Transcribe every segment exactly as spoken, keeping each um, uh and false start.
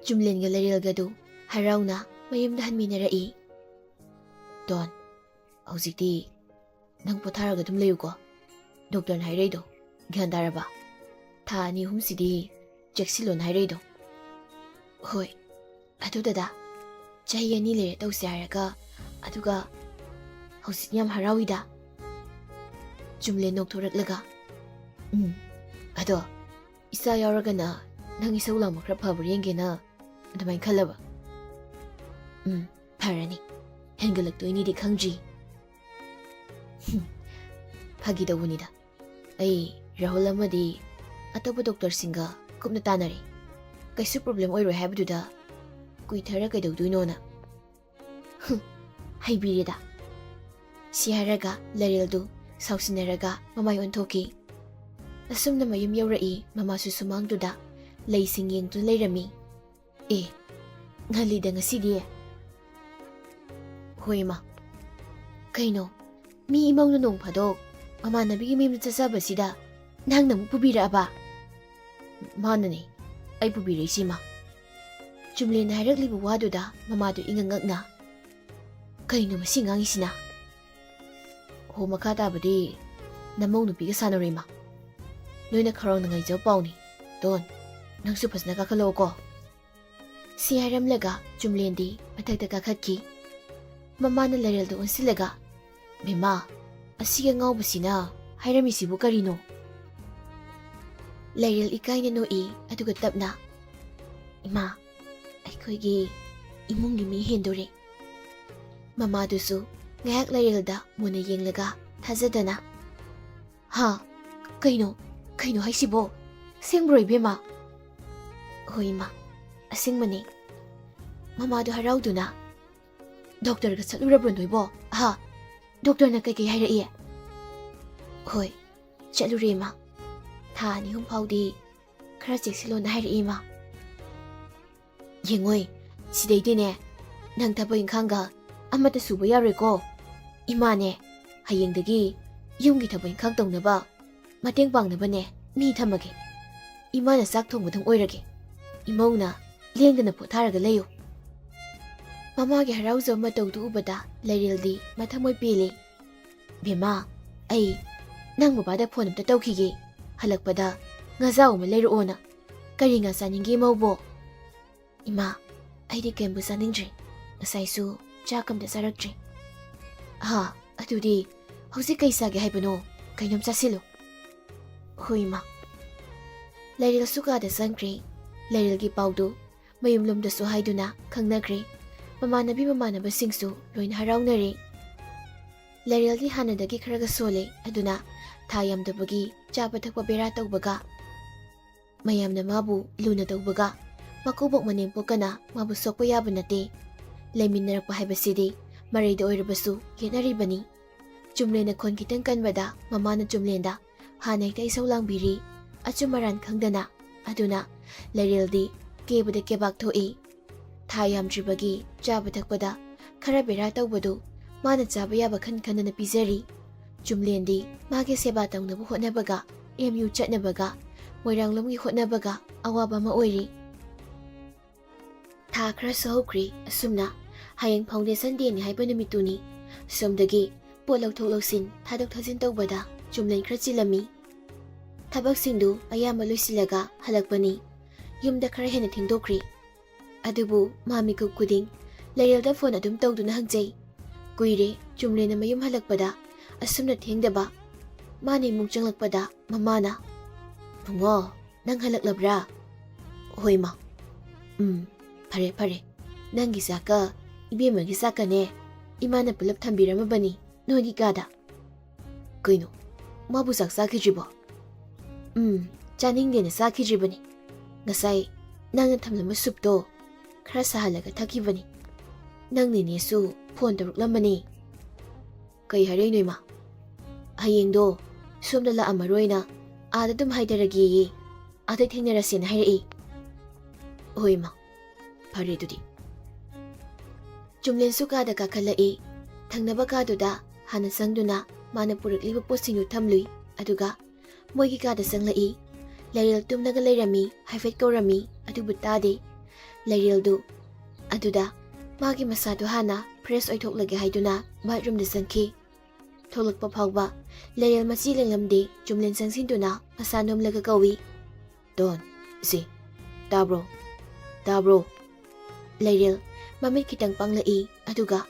ꯆꯨꯝꯂꯦꯟꯒ ꯂꯩꯔꯦꯜꯒꯗꯨ ꯍꯔꯥꯎꯅ ꯃꯌꯨꯝꯗ ꯍꯟꯃꯤꯟꯅꯔꯛꯏ꯫ "ꯗꯣꯟ, ꯍꯧꯖꯤꯛꯇꯤ ꯅꯪ ꯄꯣꯊꯥꯔꯒ ꯑꯗꯨꯝ ꯂꯩꯌꯨꯀꯣ꯫ ꯗꯣꯛꯇꯔꯅ ꯍꯥꯏꯔꯛꯏꯗꯣ ꯒ꯭ꯌꯥꯟ ꯇꯥꯔꯕ? ꯊꯥ ꯑꯅꯤ ꯑꯍꯨꯝꯁꯤꯗꯤ ꯆꯦꯛꯁꯤꯜꯂꯣꯅ ꯍꯥꯏꯔꯛꯏꯗꯣ꯫" "ꯍꯣꯏ꯫ ꯑꯗꯨ ꯗꯗꯥ, ꯆꯍꯤ ꯑꯅꯤ ꯂꯩꯔ ꯇꯧꯁꯦ ꯍꯥꯏꯔꯒ, ꯑꯗꯨꯒ ꯍꯧꯖꯤꯛ ꯌꯥꯝ ꯍꯔꯥꯎꯏꯗ꯫" ꯆꯨꯝꯂꯦꯟ ꯅꯣꯛꯊꯣꯔꯛꯂꯒ, "ꯎꯝ, ꯑꯗꯣ ꯏꯆꯥ ꯌꯥꯎꯔꯒꯅ ꯅꯪ ꯏꯁꯧ ꯂꯥꯡꯕ ꯈꯔ ꯐꯕ꯭ꯔꯥ ꯌꯦꯡꯒꯦꯅ ꯑꯗꯨꯃꯥꯏꯅ ꯈꯜꯂꯕ꯫" "ꯎꯝ, ꯐꯔꯅꯤ꯫ ꯍꯦꯟꯒꯠꯂꯛꯇꯣꯏꯅꯤꯗꯤ ꯈꯪꯗ꯭ꯔꯤ꯫" "ꯍꯨꯝ, ꯐꯥꯒꯤ ꯇꯧꯕꯅꯤꯗ꯫ ꯑꯩ ꯔꯥꯍꯨꯜ ꯑꯃꯗꯤ ꯑꯇꯣꯞꯄ ꯗꯣꯛꯇꯔꯁꯤꯡꯒ ꯀꯨꯞꯅ ꯇꯥꯟꯅꯔꯦ꯫ ꯀꯩꯁꯨ ꯄ꯭ꯔꯣꯕ꯭ꯂꯦꯝ ꯑꯣꯏꯔꯣꯏ ꯍꯥꯏꯕꯗꯨꯗ ꯀꯨꯏꯊꯔ ꯀꯩꯗꯧꯗꯣꯏꯅꯣꯅ꯫" "ꯍꯨꯝ, ꯍꯩꯕꯤꯔꯦꯗ꯫" ꯁꯤ ꯍꯥꯏꯔꯒ ꯂꯩꯔꯦꯜꯗꯨ ꯁꯥꯎꯁꯤꯟꯅꯔꯒ ꯃꯃꯥꯏ ꯑꯣꯟꯊꯣꯛꯈꯤ꯫ ꯑꯁꯨꯝꯅ ꯃꯌꯨꯝ ꯌꯧꯔꯛꯏ꯫ ꯃꯃꯥꯁꯨ ꯁꯨꯃꯥꯡꯗꯨꯗ ꯂꯩꯁꯤꯡ ꯌꯦꯡꯗꯨꯅ ꯂꯩꯔꯝꯃꯤ꯫ "ꯑꯦ, ꯉꯜꯂꯤꯗ ꯉꯁꯤꯗꯤ꯫" "ꯍꯣꯏ, ꯏꯃꯥ꯫ ꯀꯩꯅꯣ, ꯃꯤ ꯏꯃꯧꯅ ꯅꯣꯡ ꯐꯥꯗꯣꯛ ꯃꯃꯥꯟꯅꯕꯤꯒꯤ ꯃꯌꯨꯝꯗ ꯆꯠꯆꯕꯁꯤꯗ ꯅꯪꯅ ꯑꯃꯨꯛ ꯄꯨꯕꯤꯔꯛꯑꯕ?" "ꯃꯥꯅꯅꯦ ꯑꯩ ꯄꯨꯕꯤꯔꯛꯏꯁꯤ, ꯏꯃꯥ꯫" ꯆꯨꯝꯂꯦꯟꯅ ꯍꯥꯏꯔꯛꯂꯤꯕ ꯋꯥꯗꯨꯗ ꯃꯃꯥꯗꯨ ꯏꯉꯛ ꯉꯛꯅ, "ꯀꯩꯅꯣ ꯃꯁꯤ ꯉꯥꯡꯉꯤꯁꯤꯅ?" "ꯍꯣ, ꯃꯈꯥ ꯇꯥꯕꯗꯤ ꯅꯃꯧ ꯅꯨꯄꯤꯒ ꯁꯥꯟꯅꯔꯣ, ꯏꯃꯥ꯫ ꯅꯣꯏꯅ ꯈꯧꯔꯥꯡꯅ ꯉꯥꯏꯖꯕ ꯄꯥꯎꯅꯤ꯫ ꯗꯣꯟ, ꯅꯪꯁꯨ ꯐꯖꯅ ꯀꯥꯈꯠꯂꯛꯑꯣꯀꯣ꯫" ꯁꯤ ꯍꯥꯏꯔꯝꯂꯒ ꯆꯨꯝꯂꯦꯟꯗꯤ ꯃꯊꯛꯇ ꯀꯥꯈꯠꯈꯤ꯫ ꯃꯃꯥꯅ ꯂꯩꯔꯦꯜꯗ ꯑꯣꯟꯁꯤꯜꯂꯒ, "ꯕꯦꯝꯃ, ꯑꯁꯤꯒꯤ ꯑꯉꯥꯎꯕꯁꯤꯅ ꯍꯥꯏꯔꯝꯃꯤꯁꯤꯕꯨ ꯀꯔꯤꯅꯣ?" ꯂꯩꯔꯦꯜ ꯏꯀꯥꯏꯅ ꯅꯣꯛꯏ, ꯑꯗꯨꯒ ꯇꯞꯅ, "ꯏꯃꯥ, ꯑꯩꯈꯣꯏꯒꯤ ꯏꯃꯨꯡꯒꯤ ꯃꯤ ꯍꯦꯟꯗꯣꯔꯦ꯫" ꯃꯃꯥꯗꯨꯁꯨ ꯉꯥꯏꯍꯥꯛ ꯂꯩꯔꯦꯜꯗ ꯃꯨꯟꯅ ꯌꯦꯡꯂꯒ ꯊꯥꯖꯗꯅ, "ꯍꯥ? ꯀꯩꯅꯣ? ꯀꯩꯅꯣ ꯍꯥꯏꯁꯤꯕꯣ? ꯑꯁꯦꯡꯕ꯭ꯔꯣ, ꯏꯕꯦꯝꯃ?" "ꯍꯣꯏ, ꯏꯃꯥ, ꯑꯁꯦꯡꯕꯅꯦ꯫" ꯃꯃꯥꯗꯨ ꯍꯔꯥꯎꯗꯨꯅ, "ꯗꯣꯛꯇꯔꯒ ꯆꯠꯂꯨꯔꯕ꯭ꯔꯣ ꯅꯣꯏꯕꯣ? ꯍꯥ? ꯗꯣꯛꯇꯔꯅ ꯀꯩꯀꯩ ꯍꯥꯏꯔꯛꯏ?" "ꯍꯣꯏ, ꯆꯠꯂꯨꯔꯦ, ꯏꯃꯥ꯫ ꯊꯥ ꯑꯅꯤ ꯑꯍꯨꯝ ꯐꯥꯎꯗꯤ ꯈꯔ ꯆꯦꯛꯁꯤꯜꯂꯣꯅ ꯍꯥꯏꯔꯛꯏ, ꯏꯃꯥ꯫" "ꯌꯦꯡꯉꯣꯏ, ꯁꯤꯗꯩꯗꯤꯅꯦ ꯅꯪ ꯊꯕꯛ ꯏꯪꯈꯥꯡꯒ ꯑꯃꯠꯇ ꯁꯨꯕ ꯌꯥꯔꯣꯏꯀꯣ꯫ ꯏꯃꯥꯅꯦ, ꯍꯌꯦꯡꯗꯒꯤ ꯌꯨꯝꯒꯤ ꯊꯕꯛ ꯏꯪꯈꯥꯡ ꯇꯧꯅꯕ, ꯃꯇꯦꯡ ꯄꯥꯡꯅꯕꯅꯦ ꯃꯤ ꯊꯝꯃꯒꯦ꯫ ꯏꯃꯥꯅ ꯆꯥꯛ ꯊꯣꯡꯕꯗꯪ ꯑꯣꯏꯔꯒꯦ꯫ ꯏꯃꯧꯅ ꯂꯦꯡꯗꯅ ꯄꯣꯊꯥꯔꯒ ꯂꯩꯌꯨ꯫ ꯃꯃꯥꯒꯤ ꯍꯔꯥꯎꯖꯕ ꯃꯇꯧꯗꯨ ꯎꯕꯗ ꯂꯩꯔꯦꯜꯗꯤ ꯃꯊꯃꯣꯏ ꯄꯦꯜꯂꯦ꯫ "ꯕꯦꯝꯃ, ꯑꯩ ꯅꯪ ꯕꯕꯥꯗ ꯐꯣꯟ ꯑꯝꯇ ꯇꯧꯈꯤꯒꯦ꯫ ꯍꯜꯂꯛꯄꯗ ꯉꯥꯖꯥꯎ ꯑꯃ ꯂꯩꯔꯛꯑꯣꯅ꯫ ꯀꯔꯤ ꯉꯥ ꯆꯥꯅꯤꯡꯒꯦ ꯃꯧꯕꯣ?" "ꯏꯃꯥ, ꯑꯩꯗꯤ ꯀꯩꯝꯕꯨ ꯆꯥꯅꯤꯡꯗ꯭ꯔꯦ꯫ ꯉꯁꯥꯏꯁꯨ ꯆꯥꯛ ꯑꯝꯇ ꯆꯥꯔꯛꯇ꯭ꯔꯤ꯫" "ꯑꯍꯥ, ꯑꯗꯨꯗꯤ ꯍꯧꯖꯤꯛ ꯀꯩ ꯆꯥꯒꯦ ꯍꯥꯏꯕꯅꯣ? ꯀꯩꯅꯣꯝ ꯆꯥꯁꯤꯜꯂꯨ꯫" "ꯍꯣꯏ, ꯏꯃꯥ꯫" ꯂꯩꯔꯦꯜꯁꯨ ꯀꯥꯗ ꯆꯪꯈ꯭ꯔꯦ꯫ ꯂꯩꯔꯦꯜꯒꯤ ꯄꯥꯎꯗꯨ ꯃꯌꯨꯝꯂꯣꯝꯗꯁꯨ ꯍꯥꯏꯗꯨꯅ ꯈꯪꯅꯈ꯭ꯔꯦ꯫ ꯃꯃꯥꯟꯅꯕꯤ ꯃꯃꯥꯟꯅꯕꯁꯤꯡꯁꯨ ꯂꯣꯏꯅ ꯍꯔꯥꯎꯅꯔꯦ꯫ ꯂꯩꯔꯦꯜꯗꯤ ꯍꯥꯟꯅꯗꯒꯤ ꯈꯔꯒ ꯁꯣꯜꯂꯦ, ꯑꯗꯨꯅ ꯊꯥ ꯌꯥꯝꯗꯕꯒꯤ ꯆꯥꯕ ꯊꯛꯄ ꯕꯦꯔꯥ ꯇꯧꯕꯒ, ꯃꯌꯥꯝꯅ ꯃꯥꯕꯨ ꯂꯨꯅ ꯇꯧꯕꯒ, ꯃꯀꯨꯕꯣꯛ ꯃꯅꯦꯝꯄꯣꯛꯀꯅ ꯃꯥꯕꯨ ꯁꯣꯛꯄ ꯌꯥꯕ ꯅꯠꯇꯦ꯫ ꯂꯩꯃꯤꯟꯅꯔꯛꯄ ꯍꯥꯏꯕꯁꯤꯗꯤ ꯃꯔꯩꯗ ꯑꯣꯏꯔꯕꯁꯨ ꯌꯦꯠꯅꯔꯤꯕꯅꯤ꯫ ꯆꯨꯝꯂꯦꯟꯅ ꯈꯣꯟ ꯈꯤꯇꯪ ꯀꯟꯕꯗ ꯃꯃꯥꯅ ꯆꯨꯝꯂꯦꯟꯗ ꯍꯥꯟꯅ ꯍꯦꯛꯇ ꯏꯁꯧ ꯂꯥꯡꯕꯤꯔꯤ, ꯑꯆꯨꯝ ꯑꯔꯥꯟ ꯈꯪꯗꯅ꯫ ꯑꯗꯨꯅ ꯂꯩꯔꯦꯜꯗꯤ ꯀꯦꯕꯗ ꯀꯦꯕꯥꯛ ꯊꯣꯛꯏ꯫ ꯊꯥ ꯌꯥꯝꯗ꯭ꯔꯤꯕꯒꯤ ꯆꯥꯕ ꯊꯛꯄꯗ ꯈꯔ ꯕꯦꯔꯥ ꯇꯧꯕꯗꯨ ꯃꯥꯅ ꯆꯥꯕ ꯌꯥꯕ ꯈꯟ ꯈꯟꯗꯅ ꯄꯤꯖꯔꯤ꯫ ꯆꯨꯝꯂꯦꯟꯗꯤ ꯃꯥꯒꯤ ꯁꯦꯕꯥ ꯇꯧꯅꯕ ꯍꯣꯠꯅꯕꯒ, ꯑꯦꯝ ꯌꯨ ꯆꯠꯅꯕꯒ, ꯃꯣꯏꯔꯥꯡꯂꯣꯝꯒꯤ ꯍꯣꯠꯅꯕꯒ ꯑꯋꯥꯕ ꯑꯃ ꯑꯣꯏꯔꯤ꯫ ꯊꯥ ꯈꯔꯁꯨ ꯍꯧꯈ꯭ꯔꯦ꯫ ꯑꯁꯨꯝꯅ ꯍꯌꯦꯡ foundation dayꯅꯤ ꯍꯥꯏꯕ ꯅꯨꯃꯤꯠꯇꯨꯅꯤ꯫ ꯁꯣꯝꯗꯒꯤ ꯄꯣꯠ ꯂꯧꯊꯣꯛ ꯂꯧꯁꯤꯟ, ꯊꯥꯗꯣꯛ ꯊꯥꯖꯤꯟ ꯇꯧꯕꯗ ꯆꯨꯝꯂꯦꯟ ꯈꯔ ꯆꯤꯜꯂꯝꯃꯤ꯫ ꯊꯕꯛꯁꯤꯡꯗꯨ ꯑꯌꯥꯝꯕ ꯂꯣꯏꯁꯤꯜꯂꯒ ꯍꯜꯂꯛꯄꯅꯤ꯫ ꯌꯨꯝꯗ ꯈꯔ ꯍꯦꯟꯅ ꯊꯦꯡꯗꯣꯛꯈ꯭ꯔꯦ꯫ ꯑꯗꯨꯕꯨ ꯃꯥ ꯃꯤꯀꯨꯞ ꯈꯨꯗꯤꯡ ꯂꯩꯔꯦꯜꯗ ꯐꯣꯟ ꯑꯗꯨꯝ ꯇꯧꯗꯨꯅ ꯍꯪꯖꯩ꯫ ꯀꯨꯏꯔꯦ ꯆꯨꯝꯂꯦꯟꯅ ꯃꯌꯨꯝ ꯍꯜꯂꯛꯄꯗ ꯑꯁꯨꯝꯅ ꯊꯦꯡꯗꯕ꯫ ꯃꯥꯅ ꯏꯃꯨꯡ ꯆꯪꯂꯛꯄꯗ ꯃꯃꯥꯅ, "ꯕꯨꯡꯉꯣ, ꯅꯪ ꯍꯜꯂꯛꯂꯕ꯭ꯔꯥ?" "ꯍꯣꯏ, ꯃꯥ꯫" "ꯎꯝ, ꯐꯔꯦ, ꯐꯔꯦ꯫ ꯅꯪꯒꯤ ꯆꯥꯛꯀ ꯏꯕꯦꯝꯃꯒꯤ ꯆꯥꯛꯀꯅꯦ ꯏꯃꯥꯅ ꯄꯨꯂꯞ ꯊꯝꯕꯤꯔꯝꯃꯕꯅꯤ ꯅꯣꯏꯒꯤ ꯀꯥꯗ꯫" "ꯀꯩꯅꯣ, ꯃꯥꯕꯨ ꯆꯥꯛ ꯆꯥꯈꯤꯗ꯭ꯔꯤꯕꯣ?" "ꯎꯝ, ꯆꯥꯅꯤꯡꯗꯦꯅ ꯆꯥꯈꯤꯗ꯭ꯔꯤꯕꯅꯤ꯫ ꯉꯁꯥꯏ ꯅꯪꯅ ꯊꯝꯂꯝꯕ ꯁꯨꯞꯇꯣ ꯈꯔ ꯁꯥꯍꯜꯂꯒ ꯊꯛꯈꯤꯕꯅꯤ꯫ ꯅꯪ ꯅꯦꯅꯦꯁꯨ ꯐꯣꯟ ꯇꯧꯔꯛꯂꯝꯕꯅꯤ꯫" "ꯀꯩ ꯍꯥꯏꯔꯛꯏꯅꯣ, ꯏꯃꯥ?" "ꯍꯌꯦꯡꯗꯣ ꯁꯣꯝꯗ ꯂꯥꯛꯑꯝꯃꯔꯣꯏꯅ ꯑꯥꯗ ꯑꯗꯨꯝ ꯍꯥꯏꯊꯔꯒꯦꯌꯦ꯫ ꯑꯥꯗ ꯊꯦꯡꯅꯔꯁꯦꯅ ꯍꯥꯏꯔꯛꯏ꯫" "ꯍꯣꯏ, ꯏꯃꯥ꯫ ꯐꯔꯦ ꯑꯗꯨꯗꯤ꯫" ꯆꯨꯝꯂꯦꯟꯁꯨ ꯀꯥꯗ ꯀꯥꯈꯠꯂꯛꯏ꯫ ꯊꯪꯅꯕ ꯀꯥꯗꯨꯗ ꯍꯥꯟꯅ ꯆꯪꯗꯨꯅ ꯃꯥꯅ ꯄꯨꯔꯛꯂꯤꯕ ꯄꯣꯠꯁꯤꯡꯗꯨ ꯊꯝꯂꯨꯏ꯫ ꯑꯗꯨꯒ ꯃꯣꯏꯒꯤ ꯀꯥꯗ ꯆꯪꯂꯛꯏ꯫ ꯂꯩꯔꯦꯜ ꯇꯨꯝꯂꯒ ꯂꯩꯔꯝꯃꯤ꯫ ꯍꯥꯏꯐꯦꯠ ꯀꯧꯔꯝꯃꯤ, ꯑꯗꯨꯕꯨ ꯇꯥꯗꯦ꯫ ꯂꯩꯔꯦꯜꯗꯨ꯫ ꯑꯗꯨꯗ ꯃꯥꯒꯤ ꯃꯁꯥꯗꯨ ꯍꯥꯟꯅ fresh ꯑꯣꯏꯊꯣꯛꯂꯒꯦ ꯍꯥꯏꯗꯨꯅ bathroomꯗ ꯆꯪꯈꯤ꯫ ꯊꯣꯛꯂꯛꯄ ꯐꯥꯎꯕ ꯂꯩꯔꯦꯜ ꯃꯆꯤ ꯂꯦꯡꯂꯝꯗꯦ꯫ ꯆꯨꯝꯂꯦꯟ ꯆꯪꯁꯤꯟꯗꯨꯅ ꯃꯁꯥ ꯅꯣꯝꯂꯒ ꯀꯧꯏ, "ꯗꯣꯟ, ꯏꯆꯦ, ꯇꯥꯕ꯭ꯔꯣ? ꯇꯥꯕ꯭ꯔꯣ?" ꯂꯩꯔꯦꯜ ꯃꯃꯤꯠ ꯈꯤꯇꯪ ꯄꯥꯡꯂꯛꯏ, ꯑꯗꯨꯒ,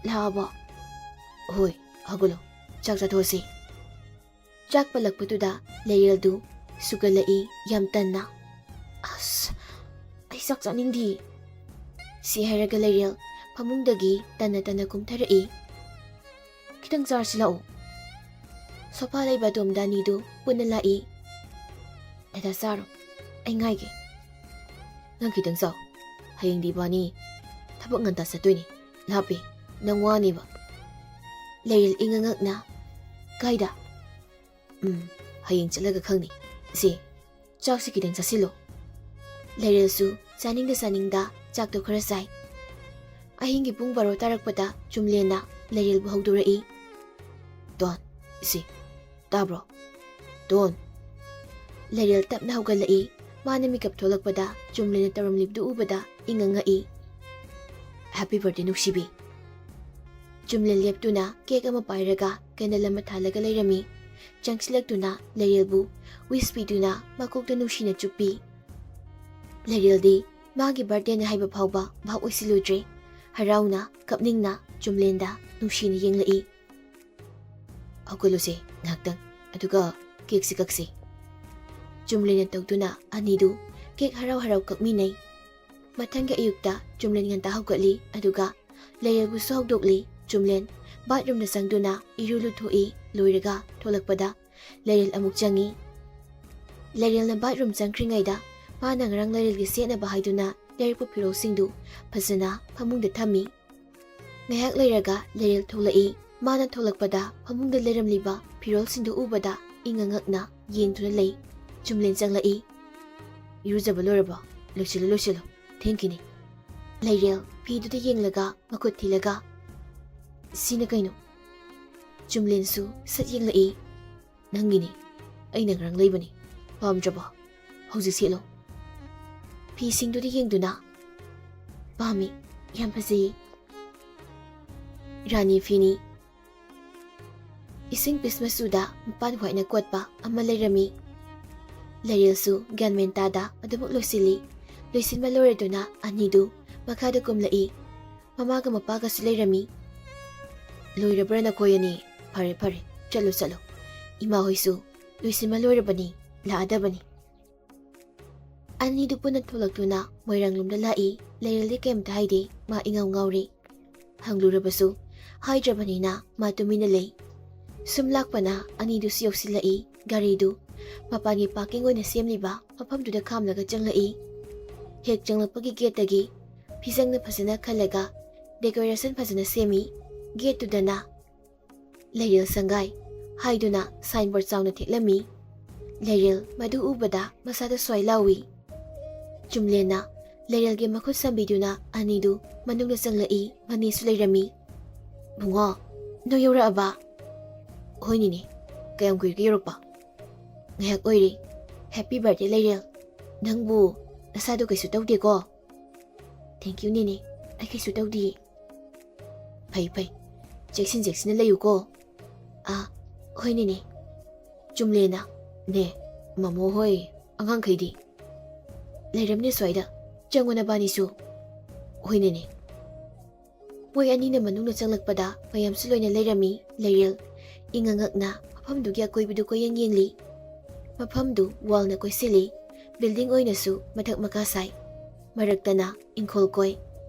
"ꯂꯥꯛꯑꯕꯣ?" "ꯍꯣꯏ, ꯍꯧꯒꯠꯂꯣ, ꯆꯥꯛ ꯆꯥꯊꯣꯛꯑꯁꯤ꯫" ꯆꯥꯛ ꯄꯜꯂꯛꯄꯗꯨꯗ ꯂꯩꯔꯦꯜꯗꯨ ꯁꯨꯒꯠꯂꯛꯏ ꯌꯥꯝ ꯇꯟꯅ꯫ "ꯑꯁ, ꯑꯩ ꯆꯥꯛ ꯆꯥꯅꯤꯡꯗꯤꯌꯦ꯫" ꯁꯤ ꯍꯥꯏꯔꯒ ꯂꯩꯔꯦꯜ ꯐꯃꯨꯡꯗꯒꯤ ꯇꯟꯅ ꯇꯟꯅ ꯀꯨꯝꯊꯔꯛꯏ꯫ "ꯈꯤꯇꯪ ꯆꯥꯔꯁꯤ ꯂꯥꯛꯑꯣ꯫" ꯁꯣꯐꯥ ꯂꯩꯕ ꯑꯗꯣꯝꯗ ꯑꯅꯤꯗꯨ ꯄꯨꯟꯅ ꯂꯥꯛꯏ꯫ "ꯗꯗꯥ ꯆꯥꯔꯣ, ꯑꯩ ꯉꯥꯏꯒꯦ꯫" "ꯅꯪ ꯈꯤꯇꯪ ꯆꯥꯎ, ꯍꯌꯦꯡꯗꯤ ꯏꯕꯥꯅꯤ ꯊꯕꯛ ꯉꯟꯇꯥ ꯆꯠꯇꯣꯏꯅꯤ꯫ ꯂꯥꯞꯄꯤ, ꯅꯪ ꯋꯥꯅꯦꯕ꯫" ꯂꯩꯔꯦꯜ ꯏꯉꯛ ꯉꯛꯅ, "ꯀꯥꯏꯗ?" "ꯎꯝ, ꯍꯌꯦꯡ ꯆꯠꯂꯒ ꯈꯪꯅꯤ꯫ ꯁꯦ, ꯆꯥꯛꯁꯤ ꯈꯤꯇꯪ ꯆꯥꯁꯤꯜꯂꯣ꯫" ꯂꯩꯔꯦꯜꯁꯨ ꯆꯥꯅꯤꯡꯗ ꯆꯥꯅꯤꯡꯗ ꯆꯥꯛꯇꯣ ꯈꯔ ꯆꯥꯏ꯫ ꯑꯍꯤꯡꯒꯤ ꯄꯨꯡ ꯕꯥꯔꯣ ꯇꯥꯔꯛꯄꯗ ꯆꯨꯝꯂꯦꯟꯅ ꯂꯩꯔꯦꯜꯕꯨ ꯍꯧꯗꯣꯔꯛꯏ꯫ "ꯗꯣꯟ, ꯏꯆꯦ, ꯇꯥꯕ꯭ꯔꯣ? ꯗꯣꯟ꯫" ꯂꯩꯔꯦꯜ ꯇꯞꯅ ꯍꯧꯒꯠꯂꯛꯏ꯫ ꯃꯥꯅ ꯃꯤꯀꯞ ꯊꯣꯛꯂꯛꯄꯗ ꯆꯨꯝꯂꯦꯟꯅ ꯇꯧꯔꯝꯂꯤꯕꯗꯨ ꯎꯕꯗ ꯏꯉꯛ ꯉꯛꯏ꯫ "Happy birthday, ꯅꯨꯡꯁꯤꯕꯤ꯫" ꯆꯨꯝꯂꯦꯟ ꯂꯦꯞꯇꯨꯅ cake ꯑꯃ ꯄꯥꯏꯔꯒ candle ꯑꯃ ꯊꯥꯜꯂꯒ ꯂꯩꯔꯝꯃꯤ꯫ ꯆꯪꯁꯤꯜꯂꯛꯇꯨꯅ ꯂꯩꯔꯦꯜꯕꯨ wish ꯄꯤꯗꯨꯅ ꯃꯀꯣꯛꯇ ꯅꯨꯡꯁꯤꯅ ꯆꯨꯞꯄꯤ꯫ ꯂꯩꯔꯦꯜꯗꯤ ꯃꯥꯒꯤ birthdayꯅꯤ ꯍꯥꯏꯕ ꯐꯥꯎꯕ ꯚꯥꯞ ꯑꯣꯏꯁꯤꯜꯂꯨꯗ꯭ꯔꯦ꯫ ꯍꯔꯥꯎꯅ, ꯀꯞꯅꯤꯡꯅ ꯆꯨꯝꯂꯦꯟꯗ ꯅꯨꯡꯁꯤꯅ ꯌꯦꯡꯂꯛꯏ꯫ "ꯍꯧꯒꯠꯂꯨꯁꯦ ꯉꯥꯏꯍꯥꯛꯇꯪ, ꯑꯗꯨꯒ cakeꯁꯤ ꯀꯛꯁꯤ꯫" ꯆꯨꯝꯂꯦꯟꯅ ꯇꯧꯗꯨꯅ ꯑꯅꯤꯗꯨ cake ꯍꯔꯥꯎ ꯍꯔꯥꯎ ꯀꯛꯃꯤꯟꯅꯩ꯫ ꯃꯊꯪꯒꯤ ꯑꯌꯨꯛꯇ ꯆꯨꯝꯂꯦꯟ ꯉꯟꯇꯥ ꯍꯧꯒꯠꯂꯤ, ꯑꯗꯨꯒ ꯂꯩꯔꯦꯜꯕꯨꯁꯨ ꯍꯧꯗꯣꯛꯂꯤ꯫ ꯆꯨꯝꯂꯦꯟ bathroomꯗ ꯆꯪꯗꯨꯅ ꯏꯔꯨ ꯂꯨꯊꯣꯛꯏ꯫ ꯂꯣꯏꯔꯒ ꯊꯣꯛꯂꯛꯄꯗ ꯂꯩꯔꯦꯜ ꯑꯃꯨꯛ ꯆꯪꯉꯤ꯫ ꯂꯩꯔꯦꯜꯅ bathroom ꯆꯪꯈ꯭ꯔꯤꯉꯩꯗ ꯃꯥꯅ ꯉꯔꯥꯡ ꯂꯩꯔꯦꯜꯒꯤ ꯁꯦꯠꯅꯕ ꯍꯥꯏꯗꯨꯅ ꯂꯩꯔꯛꯄ ꯐꯤꯔꯣꯜꯁꯤꯡꯗꯨ ꯐꯖꯅ ꯐꯃꯨꯡꯗ ꯊꯝꯃꯤ꯫ ꯉꯥꯏꯍꯥꯛ ꯂꯩꯔꯒ ꯂꯩꯔꯦꯜ ꯊꯣꯛꯂꯛꯏ꯫ ꯃꯥꯅ ꯊꯣꯛꯂꯛꯄꯗ ꯐꯃꯨꯡꯗ ꯂꯩꯔꯝꯂꯤꯕ ꯐꯤꯔꯣꯜꯁꯤꯡꯗꯨ ꯎꯕꯗ ꯏꯉꯛ ꯉꯛꯅ ꯌꯦꯡꯗꯨꯅ ꯂꯩ꯫ ꯆꯨꯝꯂꯦꯟ ꯆꯪꯂꯛꯏ꯫ "ꯏꯔꯨꯖꯕ ꯂꯣꯏꯔꯕꯣ? ꯂꯣꯏꯁꯤꯜꯂꯨ, ꯂꯣꯏꯁꯤꯜꯂꯨ, ꯊꯦꯡꯈꯤꯅꯤ꯫" ꯂꯩꯔꯦꯜ ꯐꯤꯗꯨꯗ ꯌꯦꯡꯂꯒ ꯃꯈꯨꯠ ꯊꯤꯜꯂꯒ, "ꯁꯤꯅ ꯀꯩꯅꯣ?" ꯆꯨꯝꯂꯦꯟꯁꯨ ꯁꯠ ꯌꯦꯡꯂꯛꯏ꯫ "ꯅꯪꯒꯤꯅꯤ, ꯑꯩꯅ ꯉꯔꯥꯡ ꯂꯩꯕꯅꯤ꯫ ꯄꯥꯝꯗ꯭ꯔꯕꯣ? ꯍꯧꯖꯤꯛ ꯁꯦꯠꯂꯣ꯫" ꯐꯤꯁꯤꯡꯗꯨꯗ ꯌꯦꯡꯗꯨꯅ, "ꯄꯥꯝꯃꯤ, ꯌꯥꯝ ꯐꯖꯩ꯫ ꯔꯥꯅꯤ ꯐꯤꯅꯤ꯫ ꯏꯁꯤꯡ ꯄꯤꯁ ꯃꯆꯨꯗ ꯃꯄꯥꯟ ꯋꯥꯏꯠꯅ ꯀꯣꯠꯄ ꯑꯃ ꯂꯩꯔꯝꯃꯤ꯫ ꯂꯩꯔꯦꯜꯁꯨ ꯒ꯭ꯌꯥꯟ ꯃꯦꯟ ꯇꯥꯗ ꯑꯗꯨꯃꯛ ꯂꯣꯏꯁꯤꯜꯂꯤ꯫ ꯂꯣꯏꯁꯤꯟꯕ ꯂꯣꯏꯔꯗꯨꯅ ꯑꯅꯤꯗꯨ ꯃꯈꯥꯗ ꯀꯨꯝꯂꯛꯏ꯫ ꯃꯃꯥꯒ ꯃꯄꯥꯒꯁꯨ ꯂꯩꯔꯝꯃꯤ꯫ "ꯂꯣꯏꯔꯕ꯭ꯔꯥ ꯅꯈꯣꯏ ꯑꯅꯤ? ꯐꯔꯦ, ꯐꯔꯦ, ꯆꯠꯂꯨ, ꯆꯠꯂꯨ꯫ ꯏꯃꯥ ꯍꯣꯏꯁꯨ ꯂꯣꯏꯁꯤꯟꯕ ꯂꯣꯏꯔꯕꯅꯤ, ꯂꯥꯛꯑꯗꯕꯅꯤ꯫" ꯑꯅꯤꯗꯨ ꯄꯨꯟꯅ ꯊꯣꯛꯂꯛꯇꯨꯅ ꯃꯣꯏꯔꯥꯡꯂꯣꯝꯗ ꯂꯥꯛꯏ꯫ ꯂꯩꯔꯦꯜꯗꯤ ꯀꯩꯝꯇ ꯍꯥꯏꯗꯦ, ꯃꯥ ꯏꯉꯥꯎ ꯉꯥꯎꯔꯤ꯫ ꯍꯪꯂꯨꯔꯕꯁꯨ ꯍꯥꯏꯗ꯭ꯔꯕꯅꯤꯅ ꯃꯥ ꯇꯨꯃꯤꯟꯅ ꯂꯩ꯫ ꯁꯨꯝ ꯂꯥꯛꯄꯅ ꯑꯅꯤꯗꯨꯁꯨ ꯌꯧꯁꯤꯜꯂꯛꯏ꯫ ꯒꯥꯔꯤꯗꯨ ꯃꯄꯥꯟꯒꯤ ꯄꯥꯔꯀꯤꯡ ꯑꯣꯏꯅ ꯁꯦꯝꯂꯤꯕ ꯃꯐꯝꯗꯨꯗ ꯈꯥꯝꯂꯒ ꯆꯪꯂꯛꯏ꯫ ꯍꯦꯛ ꯆꯪꯂꯛꯄꯒꯤ ꯒꯦꯠꯇꯒꯤ ꯐꯤꯖꯪꯅ ꯐꯖꯅ ꯈꯜꯂꯒ ꯗꯦꯀꯣꯔꯦꯁꯟ ꯐꯖꯅ ꯁꯦꯝꯃꯤ꯫ ꯒꯦꯠꯇꯨꯗꯅ "ꯂꯩꯔꯦꯜ ꯁꯪꯒꯥꯏ" ꯍꯥꯏꯗꯨꯅ ꯁꯥꯏꯟꯕꯣꯔꯗ ꯆꯥꯎꯅ ꯊꯦꯠꯂꯝꯃꯤ꯫ ꯂꯩꯔꯦꯜ ꯃꯗꯨ ꯎꯕꯗ ꯃꯁꯥꯗ ꯁ꯭ꯋꯥꯏ ꯂꯥꯎꯏ꯫ ꯆꯨꯝꯂꯦꯟꯅ ꯂꯩꯔꯦꯜꯒꯤ ꯃꯈꯨꯠ ꯁꯝꯕꯤꯗꯨꯅ ꯑꯅꯤꯗꯨ ꯃꯅꯨꯡꯗ ꯆꯪꯂꯛꯏ꯫ ꯃꯅꯦꯁꯨ ꯂꯩꯔꯝꯃꯤ꯫ "ꯕꯨꯡꯉꯣ, ꯅꯣꯏ ꯌꯧꯔꯛꯑꯕ?" "ꯍꯣꯏ ꯅꯦꯅꯦ, ꯀꯌꯥꯝ ꯀꯨꯏꯔꯒꯦ ꯌꯧꯔꯛꯄ?" "ꯉꯥꯏꯍꯥꯛ ꯑꯣꯏꯔꯦ꯫ ꯍꯦꯄꯤ ꯕꯥꯔꯗꯦ ꯂꯩꯔꯦꯜ꯫ ꯅꯪꯕꯨ ꯅꯁꯥꯗꯣ ꯀꯩꯁꯨ ꯇꯧꯗꯦꯀꯣ?" "ꯊꯦꯡꯀ꯭ꯌꯨ ꯅꯦꯅꯦ, ꯑꯩ ꯀꯩꯁꯨ ꯇꯧꯗꯤꯌꯦ꯫" "ꯐꯩ ꯐꯩ, ꯆꯦꯛꯁꯤꯟ ꯆꯦꯛꯁꯤꯟꯅ ꯂꯩꯌꯨꯀꯣ꯫" "ꯑꯥ, ꯍꯣꯏ ꯅꯦꯅꯦ꯫" ꯆꯨꯝꯂꯦꯟꯅ, "ꯅꯦ, ꯃꯃꯣ ꯍꯣꯏ, ꯑꯉꯥꯡꯈꯩꯗꯤ?" "ꯂꯩꯔꯝꯅꯤ ꯁ꯭ꯋꯥꯏꯗ, ꯆꯪꯉꯣ ꯅꯕꯥꯅꯤꯁꯨ꯫" "ꯍꯣꯏ ꯅꯦꯅꯦ꯫" ꯃꯣꯏ ꯑꯅꯤꯅ ꯃꯅꯨꯡꯗ ꯆꯪꯂꯛꯄꯗ ꯃꯌꯥꯝꯁꯨ ꯂꯣꯏꯅ ꯂꯩꯔꯝꯃꯤ꯫ ꯂꯩꯔꯦꯜ ꯏꯉꯛ ꯉꯛꯅ ꯃꯐꯝꯗꯨꯒꯤ ꯑꯀꯣꯏꯕꯗꯨ ꯀꯣꯏꯌꯦꯡ ꯌꯦꯡꯂꯤ꯫ ꯃꯐꯝꯗꯨ ꯋꯥꯜꯅ ꯀꯣꯏꯁꯤꯜꯂꯤ꯫ ꯕꯤꯜꯗꯤꯡ ꯑꯣꯏꯅꯁꯨ ꯃꯊꯛ ꯃꯈꯥ ꯁꯥꯏ꯫ ꯃꯔꯛꯇꯅ ꯏꯪꯈꯣꯜ ꯀꯣꯏ꯫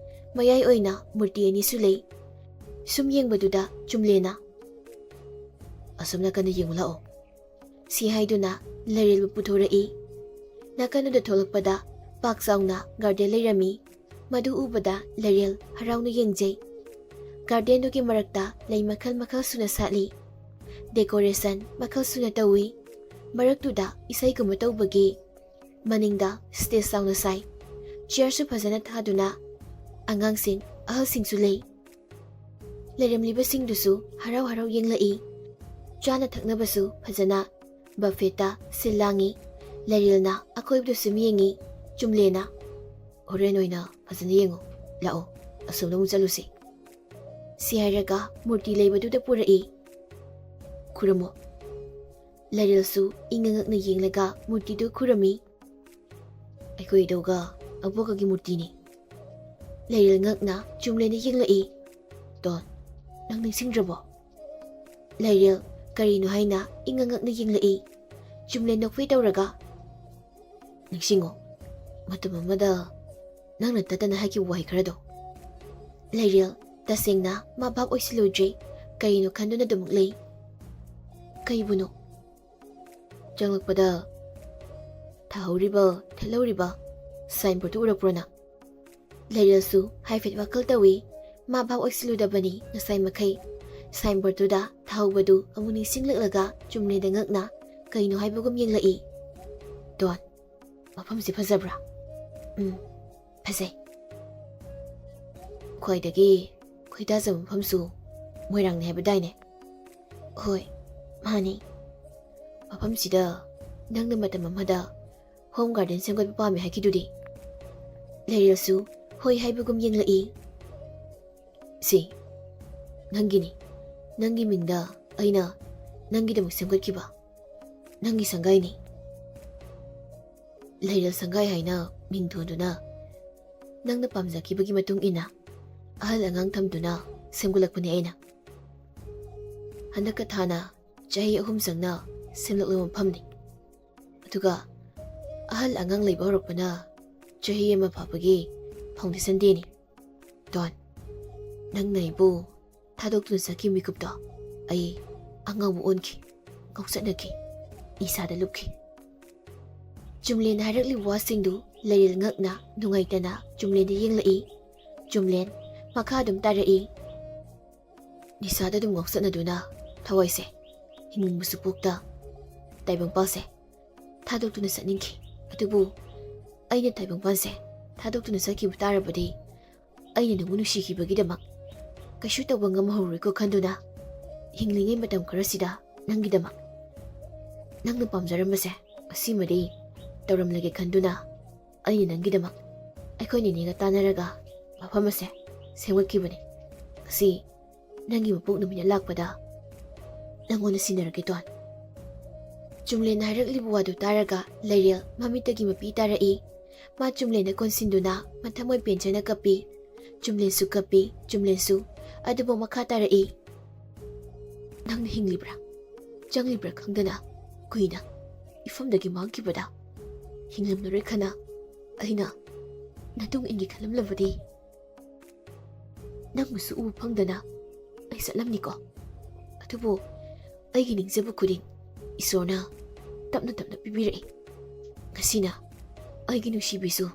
ꯃꯌꯥꯏ ꯑꯣꯏꯅ ꯃꯨꯔꯇꯤ ꯑꯅꯤꯁꯨ ꯂꯩ꯫ ꯁꯨꯝ ꯌꯦꯡꯕꯗꯨꯗ ꯆꯨꯝꯂꯦꯟꯅ, "ꯑꯁꯣꯝ ꯅꯥꯀꯟꯗ ꯌꯦꯡꯉꯨ ꯂꯥꯛꯑꯣ꯫" ꯁꯤ ꯍꯥꯏꯗꯨꯅ ꯂꯩꯔꯦꯜꯕꯨ ꯄꯨꯊꯣꯔꯛꯏ꯫ ꯅꯥꯀꯟꯗꯨꯗ ꯊꯣꯛꯂꯛꯄꯗ ꯄꯥꯛ ꯆꯥꯎꯅ ꯒꯥꯔꯗꯦꯟ ꯂꯩꯔꯝꯃꯤ꯫ ꯃꯗꯨ ꯎꯕꯗ ꯂꯩꯔꯦꯜ ꯍꯔꯥꯎꯅ ꯌꯦꯡꯖꯩ꯫ ꯒꯥꯔꯗꯦꯟꯗꯨꯒꯤ ꯃꯔꯛꯇ ꯂꯩ ꯃꯈꯜ ꯃꯈꯜ ꯁꯨꯅ ꯁꯥꯠꯂꯤ꯫ ꯗꯦꯀꯣꯔꯦꯁꯟ ꯃꯈꯜ ꯁꯨꯅ ꯇꯧꯏ꯫ ꯃꯔꯛꯇꯨꯗ ꯏꯁꯩꯒꯨꯝꯕ ꯇꯧꯕꯒꯤ ꯃꯅꯤꯡꯗ ꯁ꯭ꯇꯦꯖ ꯆꯥꯎꯅ ꯁꯥꯏ꯫ ꯆꯤꯌꯔꯁꯨ ꯐꯖꯅ ꯊꯥꯗꯨꯅ ꯑꯉꯥꯡꯁꯤꯡ, ꯑꯍꯜꯁꯤꯡꯁꯨ ꯂꯩ꯫ ꯂꯩꯔꯝꯂꯤꯕꯁꯤꯡꯗꯨꯁꯨ ꯍꯔꯥꯎ ꯍꯔꯥꯎ ꯌꯦꯡꯂꯛꯏ꯫ ꯆꯥꯅ ꯊꯛꯅꯕꯁꯨ ꯐꯖꯅ ꯕꯐꯦꯠꯇ ꯁꯤꯜ ꯂꯥꯡꯏ꯫ ꯂꯩꯔꯦꯜꯅ ꯑꯀꯣꯏꯕꯗꯨ ꯁꯨꯝ ꯌꯦꯡꯏ꯫ ꯆꯨꯝꯂꯦꯟꯅ, ꯍꯣꯔꯦꯟ ꯑꯣꯏꯅ ꯐꯖꯅ ꯌꯦꯡꯉꯣ꯫ ꯂꯥꯛꯑꯣ, ꯑꯁꯣꯝꯗ ꯑꯃꯨꯛ ꯆꯠꯂꯨꯁꯤ꯫ ꯁꯤ ꯍꯥꯏꯔꯒ ꯃꯨꯔꯇꯤ ꯂꯩꯕꯗꯨꯗ ꯄꯨꯔꯛꯏ꯫ ꯈꯨꯔꯨꯝꯃꯣ꯫ ꯂꯩꯔꯦꯜꯁꯨ ꯏꯪꯉ ꯉꯛꯅ ꯌꯦꯡꯂꯒ ꯃꯨꯔꯇꯤꯗꯨ ꯈꯨꯔꯨꯝꯃꯤ꯫ ꯑꯩꯈꯣꯏ ꯏꯙꯧꯒ ꯑꯕꯣꯛꯀꯒꯤ ꯃꯨꯔꯇꯤꯅꯤ꯫ ꯂꯩꯔꯦꯜ ꯉꯛꯅ ꯆꯨꯝꯂꯦꯟꯗ ꯌꯦꯡꯂꯛꯏ꯫ ꯗꯣꯟ, ꯅꯪ ꯅꯤꯡꯁꯤꯡꯗ꯭ꯔꯕꯣ? ꯂꯩꯔꯦꯜ ꯀꯔꯤꯅꯣ ꯍꯥꯏꯅ ꯏꯪꯉ ꯉꯛꯅ ꯌꯦꯡꯂꯛꯏ꯫ ꯆꯨꯝꯂꯦꯟ ꯅꯣꯛꯐꯦ ꯇꯧꯔꯒ, ꯅꯤꯡꯁꯤꯡꯉꯣ, ꯃꯇꯝ ꯑꯃꯗ ꯅꯪꯅ ꯇꯠꯇꯅ ꯍꯥꯏꯈꯤꯕ ꯋꯥꯍꯩ ꯈꯔꯗꯣ꯫ ꯂꯩꯔꯦꯜ ꯇꯁꯦꯡꯅ ꯃꯥ ꯚꯥꯞ ꯑꯣꯏꯁꯤꯜꯂꯨꯗ꯭ꯔꯦ꯫ ꯀꯔꯤꯅꯣ ꯈꯟꯗꯨꯅ ꯑꯗꯨꯃꯛ ꯂꯩ꯫ ꯀꯩꯕꯨꯅꯣ? ꯆꯪꯂꯛꯄꯗ ꯊꯥꯍꯧꯔꯤꯕ, ꯊꯦꯠꯍꯧꯔꯤꯕ ꯁꯥꯏꯟꯕꯣꯔꯗꯇꯨ ꯎꯔꯛꯄ꯭ꯔꯣ ꯅꯪ? ꯂꯩꯔꯦꯜꯁꯨ ꯍꯥꯏꯐꯦꯠ ꯋꯥꯈꯜ ꯇꯧꯏ꯫ ꯃꯥ ꯚꯥꯞ ꯑꯣꯏꯁꯤꯜꯂꯨꯗꯕꯅꯤ ꯉꯁꯥꯏ ꯃꯈꯩ꯫ ꯁꯥꯏꯟꯕꯣꯔꯗꯇꯨꯗ ꯊꯥꯍꯧꯕꯗꯨ ꯑꯃꯨꯛ ꯅꯤꯡꯁꯤꯡꯂꯛꯂꯒ ꯆꯨꯝꯂꯦꯟꯗ ꯉꯛꯅ ꯀꯩꯅꯣ ꯍꯥꯏꯕꯒꯨꯝ ꯌꯦꯡꯂꯛꯏ꯫ ꯗꯣꯟ, ꯃꯐꯝꯁꯤ ꯐꯖꯕ꯭ꯔꯥ? ꯎꯝ, ꯐꯖꯩ꯫ ꯈ꯭ꯋꯥꯏꯗꯒꯤ ꯈꯣꯏꯗꯥꯖꯕ ꯃꯐꯝꯁꯨ ꯃꯣꯏꯔꯥꯡꯅꯤ ꯍꯥꯏꯕꯗꯥꯏꯅꯦ? ꯍꯣꯏ, ꯃꯥꯅꯤ꯫ ꯃꯐꯝꯁꯤꯗ ꯅꯪꯅ ꯃꯇꯝ ꯑꯃꯗ ꯍꯣꯝ ꯒꯥꯔꯗꯦꯟ ꯁꯦꯝꯒꯠꯄ ꯄꯥꯝꯃꯦ ꯍꯥꯏꯈꯤꯗꯨꯗꯤ? ꯂꯩꯔꯦꯜꯁꯨ ꯍꯣꯏ ꯍꯥꯏꯕꯒꯨꯝ ꯌꯦꯡꯂꯛꯏ꯫ ꯁꯤ ꯅꯪꯒꯤꯅꯤ꯫ ꯅꯪꯒꯤ ꯃꯤꯡꯗ ꯑꯩꯅ ꯅꯪꯒꯤꯗꯃꯛ ꯁꯦꯝꯒꯠꯈꯤꯕ ꯅꯪꯒꯤ ꯁꯪꯒꯥꯏꯅꯤ꯫ ꯂꯩꯔꯦꯜ ꯁꯪꯒꯥꯏ ꯍꯥꯏꯅ ꯃꯤꯡ ꯊꯣꯟꯗꯨꯅ ꯅꯪꯅ ꯄꯥꯝꯖꯈꯤꯕꯒꯤ ꯃꯇꯨꯡ ꯏꯟꯅ ꯑꯍꯜ ꯑꯉꯥꯡ ꯊꯝꯗꯨꯅ ꯁꯦꯝꯒꯠꯂꯛꯄꯅꯤ ꯑꯩꯅ꯫ ꯍꯟꯗꯛꯀ ꯊꯥꯅ ꯆꯍꯤ ꯑꯍꯨꯝ ꯆꯪꯅ ꯁꯦꯝꯂꯛꯂꯕ ꯃꯐꯝꯅꯤ꯫ ꯑꯗꯨꯒ ꯑꯍꯜ ꯑꯉꯥꯡ ꯂꯩꯕ ꯍꯧꯔꯛꯄꯅ ꯆꯍꯤ ꯑꯃ ꯐꯥꯕꯒꯤ foundation dayꯅꯤ꯫ ꯗꯣꯟ, ꯅꯪꯅ ꯑꯩꯕꯨ ꯊꯥꯗꯣꯛꯇꯨꯅ ꯆꯠꯈꯤꯕ ꯃꯤꯀꯨꯞꯇꯣ ꯑꯩ ꯑꯉꯥꯎꯕ ꯑꯣꯟꯈꯤ, ꯉꯥꯎꯆꯠꯅꯈꯤ, ꯅꯤꯁꯥꯗ ꯂꯨꯞꯈꯤ꯫ ꯆꯨꯝꯂꯦꯟꯅ ꯍꯥꯏꯔꯛꯂꯤꯕ ꯋꯥꯁꯤꯡꯗꯨ ꯂꯩꯔꯦꯜ ꯉꯛꯅ ꯅꯨꯡꯉꯥꯏꯇꯅ ꯆꯨꯝꯂꯦꯟꯗ ꯌꯦꯡꯂꯛꯏ꯫ ꯆꯨꯝꯂꯦꯟ ꯃꯈꯥ ꯑꯗꯨꯝ ꯇꯥꯔꯛꯏ꯫ ꯅꯤꯁꯥꯗ ꯑꯗꯨꯝ ꯉꯥꯎꯆꯠꯅꯗꯨꯅ ꯊꯋꯥꯏꯁꯦ ꯍꯤꯡꯅꯤꯡꯕꯁꯨ ꯄꯣꯛꯇ ꯇꯥꯏꯕꯪꯄꯥꯜꯁꯦ ꯊꯥꯗꯣꯛꯇꯨꯅ ꯆꯠꯅꯤꯡꯈꯤ꯫ ꯑꯗꯨꯕꯨ ꯑꯩꯅ ꯇꯥꯏꯕꯪꯄꯥꯜꯁꯦ ꯊꯥꯗꯣꯛꯇꯨꯅ ꯆꯠꯈꯤꯕ ꯇꯥꯔꯕꯗꯤ ꯑꯩꯅ ꯅꯪꯕꯨ ꯅꯨꯡꯁꯤꯈꯤꯕꯒꯤꯗꯃꯛ ꯀꯩꯁꯨ ꯇꯧꯕ ꯉꯝꯍꯧꯔꯣꯏꯀꯣ ꯈꯟꯗꯨꯅ ꯍꯤꯡꯂꯤꯉꯩ ꯃꯇꯝ ꯈꯔꯁꯤꯗ ꯅꯪꯒꯤꯗꯃꯛ ꯅꯪꯅ ꯄꯥꯝꯖꯔꯝꯕꯁꯦ ꯑꯁꯤꯃꯗꯤ ꯇꯧꯔꯝꯂꯒꯦ ꯈꯟꯗꯨꯅ ꯑꯩꯅ ꯅꯪꯒꯤꯗꯃꯛ ꯑꯩꯈꯣꯏ ꯅꯤꯅꯦꯒ ꯇꯥꯟꯅꯔꯒ ꯃꯐꯝ ꯑꯁꯦ ꯁꯦꯝꯒꯠꯈꯤꯕꯅꯤ꯫ ꯉꯁꯤ ꯅꯪꯒꯤ ꯃꯄꯣꯛ ꯅꯨꯃꯤꯠꯅ ꯂꯥꯛꯄꯗ ꯅꯪꯉꯣꯟꯗ ꯁꯤꯟꯅꯔꯒꯦ, ꯇꯣꯟ꯫ ꯆꯨꯝꯂꯦꯟꯅ ꯍꯥꯏꯔꯛꯂꯤꯕ ꯋꯥꯗꯨ ꯇꯥꯔꯒ ꯂꯩꯔꯦꯜ ꯃꯃꯤꯠꯇꯒꯤ ꯃꯄꯤ ꯇꯥꯔꯛꯏ꯫ ꯃꯥ ꯆꯨꯝꯂꯦꯟꯗ ꯀꯣꯟꯁꯤꯟꯗꯨꯅ ꯃꯊꯃꯣꯏ ꯄꯦꯟꯖꯅ ꯀꯞꯄꯤ꯫ ꯆꯨꯝꯂꯦꯟꯁꯨ ꯀꯞꯄꯤ, ꯆꯨꯝꯂꯦꯟꯁꯨ꯫ ꯑꯗꯨꯕꯨ ꯃꯈꯥ ꯇꯥꯔꯛꯏ꯫ "ꯅꯪꯅ ꯍꯤꯡꯂꯤꯕ꯭ꯔꯥ, ꯆꯪꯂꯤꯕ꯭ꯔꯥ ꯈꯪꯗꯅ ꯀꯨꯏꯅ ꯏꯐꯝꯗꯒꯤ ꯃꯥꯡꯈꯤꯕꯗ ꯍꯤꯡꯂꯝꯂꯔꯣꯏ ꯈꯅ ꯑꯩꯅ ꯅꯇꯨꯡ ꯏꯟꯒꯦ ꯈꯜꯂꯝꯂꯕꯗꯤ ꯅꯪꯕꯨꯁꯨ ꯎꯕ ꯐꯪꯗꯅ ꯑꯩ ꯆꯠꯂꯝꯅꯤꯀꯣ꯫ ꯑꯗꯨꯕꯨ ꯑꯩꯒꯤ ꯅꯤꯡꯖꯕ ꯈꯨꯗꯤꯡ ꯏꯁꯣꯔꯅ ꯇꯞꯅ ꯇꯞꯅ ꯄꯤꯕꯤꯔꯛꯏ꯫ ꯉꯁꯤꯅ ꯑꯩꯒꯤ ꯅꯨꯡꯁꯤꯕꯤꯁꯨ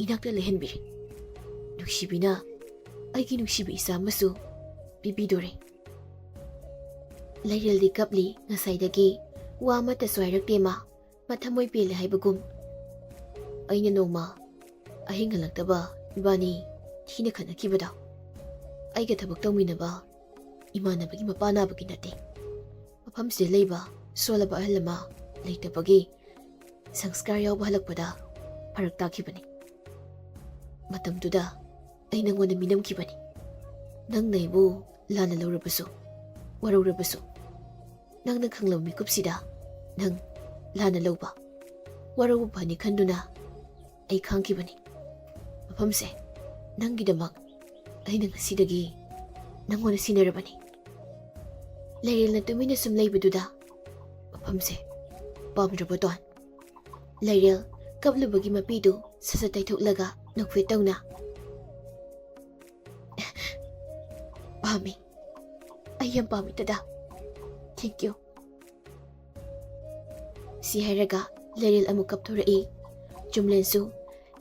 ꯏꯅꯥꯛꯇ ꯂꯩꯍꯟꯕꯤꯔꯦ꯫ ꯅꯨꯡꯁꯤꯕꯤꯅ ꯑꯩꯒꯤ ꯅꯨꯡꯁꯤꯕ ꯏꯆꯥ ꯑꯃꯁꯨ ꯄꯤꯕꯤꯗꯣꯔꯦ꯫" ꯂꯩꯔꯦꯜꯗꯤ ꯀꯞꯂꯤ꯫ ꯉꯁꯥꯏꯗꯒꯤ ꯋꯥ ꯑꯃꯠꯇꯁꯨ ꯍꯥꯏꯔꯛꯇꯦ ꯃꯥ꯫ ꯃꯊꯃꯣꯏ ꯄꯦꯜꯂꯦ ꯍꯥꯏꯕꯒꯨꯝ꯫ "ꯑꯩꯅ ꯅꯣꯡꯃ ꯑꯍꯤꯡ ꯍꯜꯂꯛꯇꯕ ꯏꯕꯥꯅꯤ ꯊꯤꯅ ꯈꯠꯅꯈꯤꯕꯗꯣ ꯑꯩꯒ ꯊꯕꯛ ꯇꯧꯃꯤꯟꯅꯕ ꯏꯃꯥꯟꯅꯕꯒꯤ ꯃꯄꯥ ꯅꯥꯕꯒꯤ ꯅꯠꯇꯦ꯫ ꯃꯐꯝꯁꯤꯗ ꯂꯩꯕ ꯁꯣꯜꯂꯕ ꯑꯍꯜ ꯑꯃ ꯂꯩꯇꯕꯒꯤ ꯁꯪꯁꯀꯥꯔ ꯌꯥꯎꯕ ꯍꯜꯂꯛꯄꯗ ꯐꯔꯛ ꯇꯥꯈꯤꯕꯅꯤ꯫ ꯃꯇꯝꯗꯨꯗ ꯑꯩ ꯅꯪꯉꯣꯟꯗ ꯃꯤꯅꯝꯈꯤꯕꯅꯤ꯫ ꯅꯪꯅ ꯑꯩꯕꯨ ꯂꯥꯟꯅ ꯂꯧꯔꯕꯁꯨ, ꯋꯥꯔꯧꯔꯕꯁꯨ, ꯅꯪꯅ ꯈꯪꯂꯕ ꯃꯤꯀꯨꯞꯁꯤꯗ ꯅꯪ ꯂꯥꯟꯅ ꯂꯧꯕ, ꯋꯥꯔꯧꯕ ꯐꯅꯤ ꯈꯟꯗꯨꯅ ꯑꯩ ꯈꯥꯡꯈꯤꯕꯅꯤ꯫ ꯃꯐꯝꯁꯦ ꯅꯪꯒꯤꯗꯃꯛ ꯑꯩꯅ ꯉꯁꯤꯗꯒꯤ ꯅꯪꯉꯣꯟꯗ ꯁꯤꯟꯅꯔꯕꯅꯤ꯫" ꯂꯩꯔꯦꯜꯅ ꯇꯨꯃꯤꯟꯅ ꯁꯨꯝ ꯂꯩꯕꯗꯨꯗ ꯃꯐꯝꯁꯦ ꯄꯥꯝꯗ꯭ꯔꯕ ꯇꯣꯟ꯫ ꯂꯩꯔꯦꯜ ꯀꯞꯂꯨꯕꯒꯤ ꯃꯄꯤꯗꯨ ꯁꯠ ꯁꯠ ꯇꯩꯊꯣꯛꯂꯒ ꯅꯣꯛꯐꯦꯠ ꯇꯧꯅ, "ꯄꯥꯝꯃꯤ꯫ ꯑꯩ ꯌꯥꯝ ꯄꯥꯝꯃꯤ, ꯗꯗꯥ꯫ Thank you꯫" ꯁꯤ ꯍꯥꯏꯔꯒ ꯂꯩꯔꯦꯜ ꯑꯃꯨꯛ ꯀꯞꯊꯣꯔꯛꯏ꯫ ꯆꯨꯝꯂꯦꯟꯁꯨ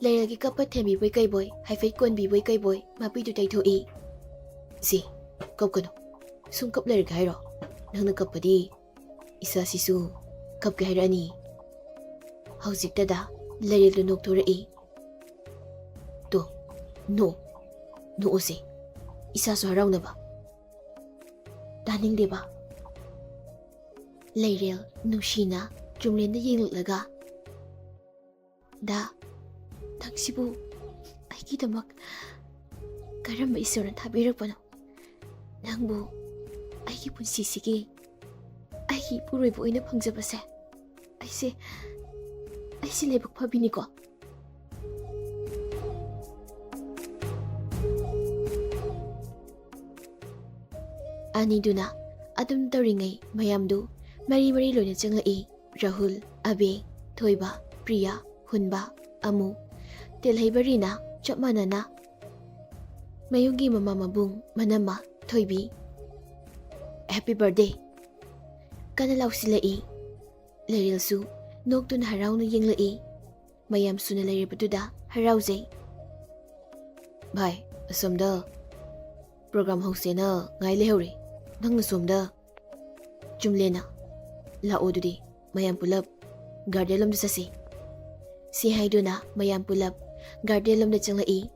ꯂꯩꯔꯦꯜꯒꯤ ꯀꯞꯄ ꯊꯦꯝꯕꯤꯕꯣꯏ ꯀꯩꯕꯣꯏ, ꯍꯥꯏꯐꯦꯠ ꯀꯣꯟꯕꯤꯕꯣꯏ ꯀꯩꯕꯣꯏ ꯃꯄꯤꯗꯨ ꯇꯩꯊꯣꯛꯏ꯫ "ꯁꯤ, ꯀꯞꯀꯅꯨ꯫ ꯁꯨꯝ ꯀꯞ ꯂꯩꯔꯒꯦ ꯍꯥꯏꯔꯣ? ꯅꯪꯅ ꯀꯞꯄꯗꯤ ꯏꯆꯥꯁꯤꯁꯨ ꯀꯞꯀꯦ ꯍꯥꯏꯔꯛꯑꯅꯤ꯫" ꯍꯧꯖꯤꯛꯇꯗ ꯂꯩꯔꯦꯜꯗꯨ ꯅꯣꯛꯊꯣꯔꯛꯏ꯫ "ꯇꯣ, ꯅꯣꯛ, ꯅꯣꯛꯑꯣꯁꯦ, ꯏꯆꯥꯁꯨ ꯍꯔꯥꯎꯅꯕ꯫ ꯇꯥꯅꯤꯡꯗꯦꯕ꯫" ꯂꯩꯔꯦꯜ ꯅꯨꯡꯁꯤꯅ ꯆꯨꯝꯂꯦꯟꯗ ꯌꯦꯡꯂꯛꯂꯒ, "ꯗꯥ, ꯅꯪꯁꯤꯕꯨ ꯑꯩꯒꯤꯗꯃꯛ ꯀꯔꯝꯕ ꯏꯁꯣꯔꯅ ꯊꯥꯕꯤꯔꯛꯄꯅꯣ? ꯅꯪꯕꯨ ꯑꯩꯒꯤ ꯄꯨꯟꯁꯤꯁꯤꯒꯤ ꯑꯩꯒꯤ ꯏꯄꯨꯔꯣꯏꯕ ꯑꯣꯏꯅ ꯐꯪꯖꯕꯁꯦ ꯑꯩꯁꯦ ꯑꯩꯁꯦ ꯂꯥꯏꯕꯛ ꯐꯕꯤꯅꯤꯀꯣ꯫ ꯑꯅꯤꯗꯨꯅ ꯑꯗꯨꯝ ꯇꯧꯔꯤꯉꯩ ꯃꯌꯥꯝꯗꯨ ꯃꯔꯤ ꯃꯔꯤ ꯂꯣꯏꯅ ꯆꯪꯂꯛꯏ꯫ ꯔꯥꯍꯨꯜ, ꯑꯕꯦ, ꯊꯣꯏꯕ, ꯄ꯭ꯔꯤꯌꯥ, ꯍꯨꯟꯕ, ꯑꯃꯨ, ꯇꯦꯜꯍꯩꯕ ꯔꯤꯅꯥ ꯆꯞ ꯃꯥꯟꯅꯅ ꯃꯌꯨꯝꯒꯤ ꯃꯃꯥ ꯃꯕꯨꯡ ꯃꯅꯝꯃ ꯊꯣꯏꯕꯤ꯫ "Happy birthday!" ꯀꯟꯅ ꯂꯥꯎꯁꯤꯜꯂꯛꯏ꯫ ꯂꯩꯔꯦꯜꯁꯨ ꯅꯣꯛꯇꯨꯅ ꯍꯔꯥꯎꯅ ꯌꯦꯡꯂꯛꯏ꯫ ꯃꯌꯥꯝ ꯁꯨꯅ ꯂꯩꯔꯕꯗꯨꯗ ꯍꯔꯥꯎꯖꯩ꯫ "ꯚꯥꯏ, ꯑꯁꯣꯝꯗ program ꯍꯧꯁꯦꯅ ꯉꯥꯏ ꯂꯩꯍꯧꯔꯦ꯫ ꯅꯪꯅ ꯁꯣꯝꯗ?" ꯆꯨꯝꯂꯦꯅ꯫ "ꯂꯥꯛꯑꯣ ꯑꯗꯨꯗꯤ, ꯃꯌꯥꯝ ꯄꯨꯂꯞ garden ꯂꯣꯝꯗ ꯆꯠꯁꯤ꯫" ꯁꯤ ꯍꯥꯏꯗꯨꯅ ꯃꯌꯥꯝ ꯄꯨꯂꯞ garden ꯂꯣꯝꯗ ꯆꯪꯂꯛꯏ꯫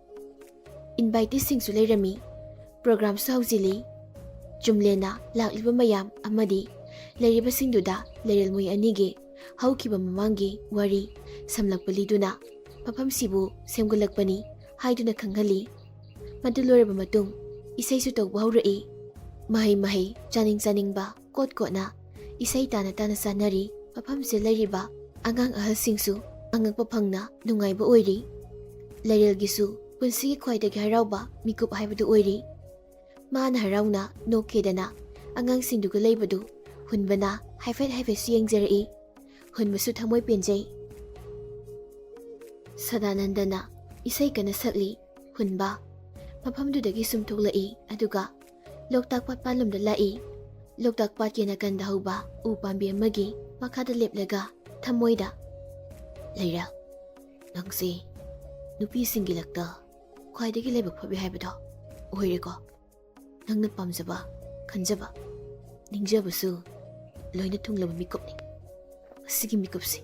Inviteeꯁꯤꯡꯁꯨ ꯂꯩꯔꯝꯃꯤ꯫ Programꯁꯨ ꯍꯧꯖꯤꯜꯂꯤ꯫ ꯆꯨꯝꯂꯦꯅ ꯂꯥꯛꯂꯤꯕ ꯃꯌꯥꯝ ꯑꯃꯗꯤ ꯂꯩꯔꯤꯕꯁꯤꯡꯗꯨꯗ ꯂꯩꯔꯦꯜ ꯃꯣꯏ ꯑꯅꯤꯒꯤ ꯍꯧꯈꯤꯕ ꯃꯃꯥꯡꯒꯤ ꯋꯥꯔꯤ ꯁꯝꯂꯛꯄ ꯂꯤꯗꯨꯅ ꯃꯐꯝꯁꯤꯕꯨ ꯁꯦꯝꯒꯠꯂꯛꯄꯅꯤ ꯍꯥꯏꯗꯨꯅ ꯈꯪꯍꯜꯂꯤ꯫ ꯃꯗꯨ ꯂꯣꯏꯔꯕ ꯃꯇꯨꯡ ꯏꯁꯩꯁꯨ ꯇꯧꯕ ꯍꯧꯔꯛꯏ꯫ ꯃꯍꯩ ꯃꯍꯩ, ꯆꯥꯅꯤꯡ ꯆꯥꯅꯤꯡꯕ ꯀꯣꯠ ꯀꯣꯠꯅ ꯏꯁꯩ ꯇꯥꯅ ꯇꯥꯅ ꯆꯥꯅꯔꯤ꯫ ꯃꯐꯝꯁꯤꯗ ꯂꯩꯔꯤꯕ ꯑꯉꯥꯡ ꯑꯍꯜꯁꯤꯡꯁꯨ ꯑꯉꯛꯄ ꯐꯪꯅ ꯅꯨꯡꯉꯥꯏꯕ ꯑꯣꯏꯔꯤ꯫ ꯂꯩꯔꯦꯜꯒꯤꯁꯨ ꯄꯨꯟꯁꯤꯒꯤ ꯈ꯭ꯋꯥꯏꯗꯒꯤ ꯍꯔꯥꯎꯕ ꯃꯤꯀꯨꯞ ꯍꯥꯏꯕꯗꯨ ꯑꯣꯏꯔꯤ꯫ ꯃꯥꯅ ꯍꯔꯥꯎꯅ ꯅꯣꯛꯀꯦꯗꯅ ꯑꯉꯥꯡꯁꯤꯡꯗꯨꯒ ꯂꯩꯕꯗꯨ ꯍꯨꯟꯕꯅ ꯍꯥꯏꯐꯦꯠ ꯍꯥꯏꯐꯦꯠꯁꯨ ꯌꯦꯡꯖꯔꯛꯏ꯫ ꯍꯨꯟꯕꯁꯨ ꯊꯃꯣꯏ ꯄꯦꯟꯖꯩ꯫ ꯁꯗꯥꯅꯟꯗꯅ ꯏꯁꯩ ꯀꯟꯅ ꯁꯛꯂꯤ꯫ ꯍꯨꯟꯕ ꯃꯐꯝꯗꯨꯗꯒꯤ ꯁꯨꯝ ꯊꯣꯛꯂꯛꯏ, ꯑꯗꯨꯒ ꯂꯣꯛꯇꯥꯛ ꯄꯥꯠ ꯄꯥꯟꯂꯣꯝꯗ ꯂꯥꯛꯏ꯫ ꯂꯣꯛꯇꯥꯛ ꯄꯥꯠꯀꯤ ꯅꯥꯀꯟꯗ ꯍꯧꯕ ꯎ ꯄꯥꯝꯕꯤ ꯑꯃꯒꯤ ꯃꯈꯥꯗ ꯂꯦꯞꯂꯒ ꯊꯃꯣꯏꯗ, "ꯂꯩꯔꯦꯜ, ꯅꯪꯁꯦ ꯅꯨꯄꯤꯁꯤꯡꯒꯤ ꯂꯛꯇ ꯈ꯭ꯋꯥꯏꯗꯒꯤ ꯂꯥꯏꯕꯛ ꯐꯕꯤ ꯍꯥꯏꯕꯗꯣ ꯑꯣꯏꯔꯦꯀꯣ꯫ ꯅꯪꯅ ꯄꯥꯝꯖꯕ, ꯈꯟꯖꯕ, ꯅꯤꯡꯖꯕꯁꯨ ꯂꯣꯏꯅ ꯊꯨꯡꯂꯕ ꯃꯤꯀꯨꯞꯅꯤ꯫ ꯉꯁꯤꯒꯤ ꯃꯤꯀꯨꯞꯁꯤ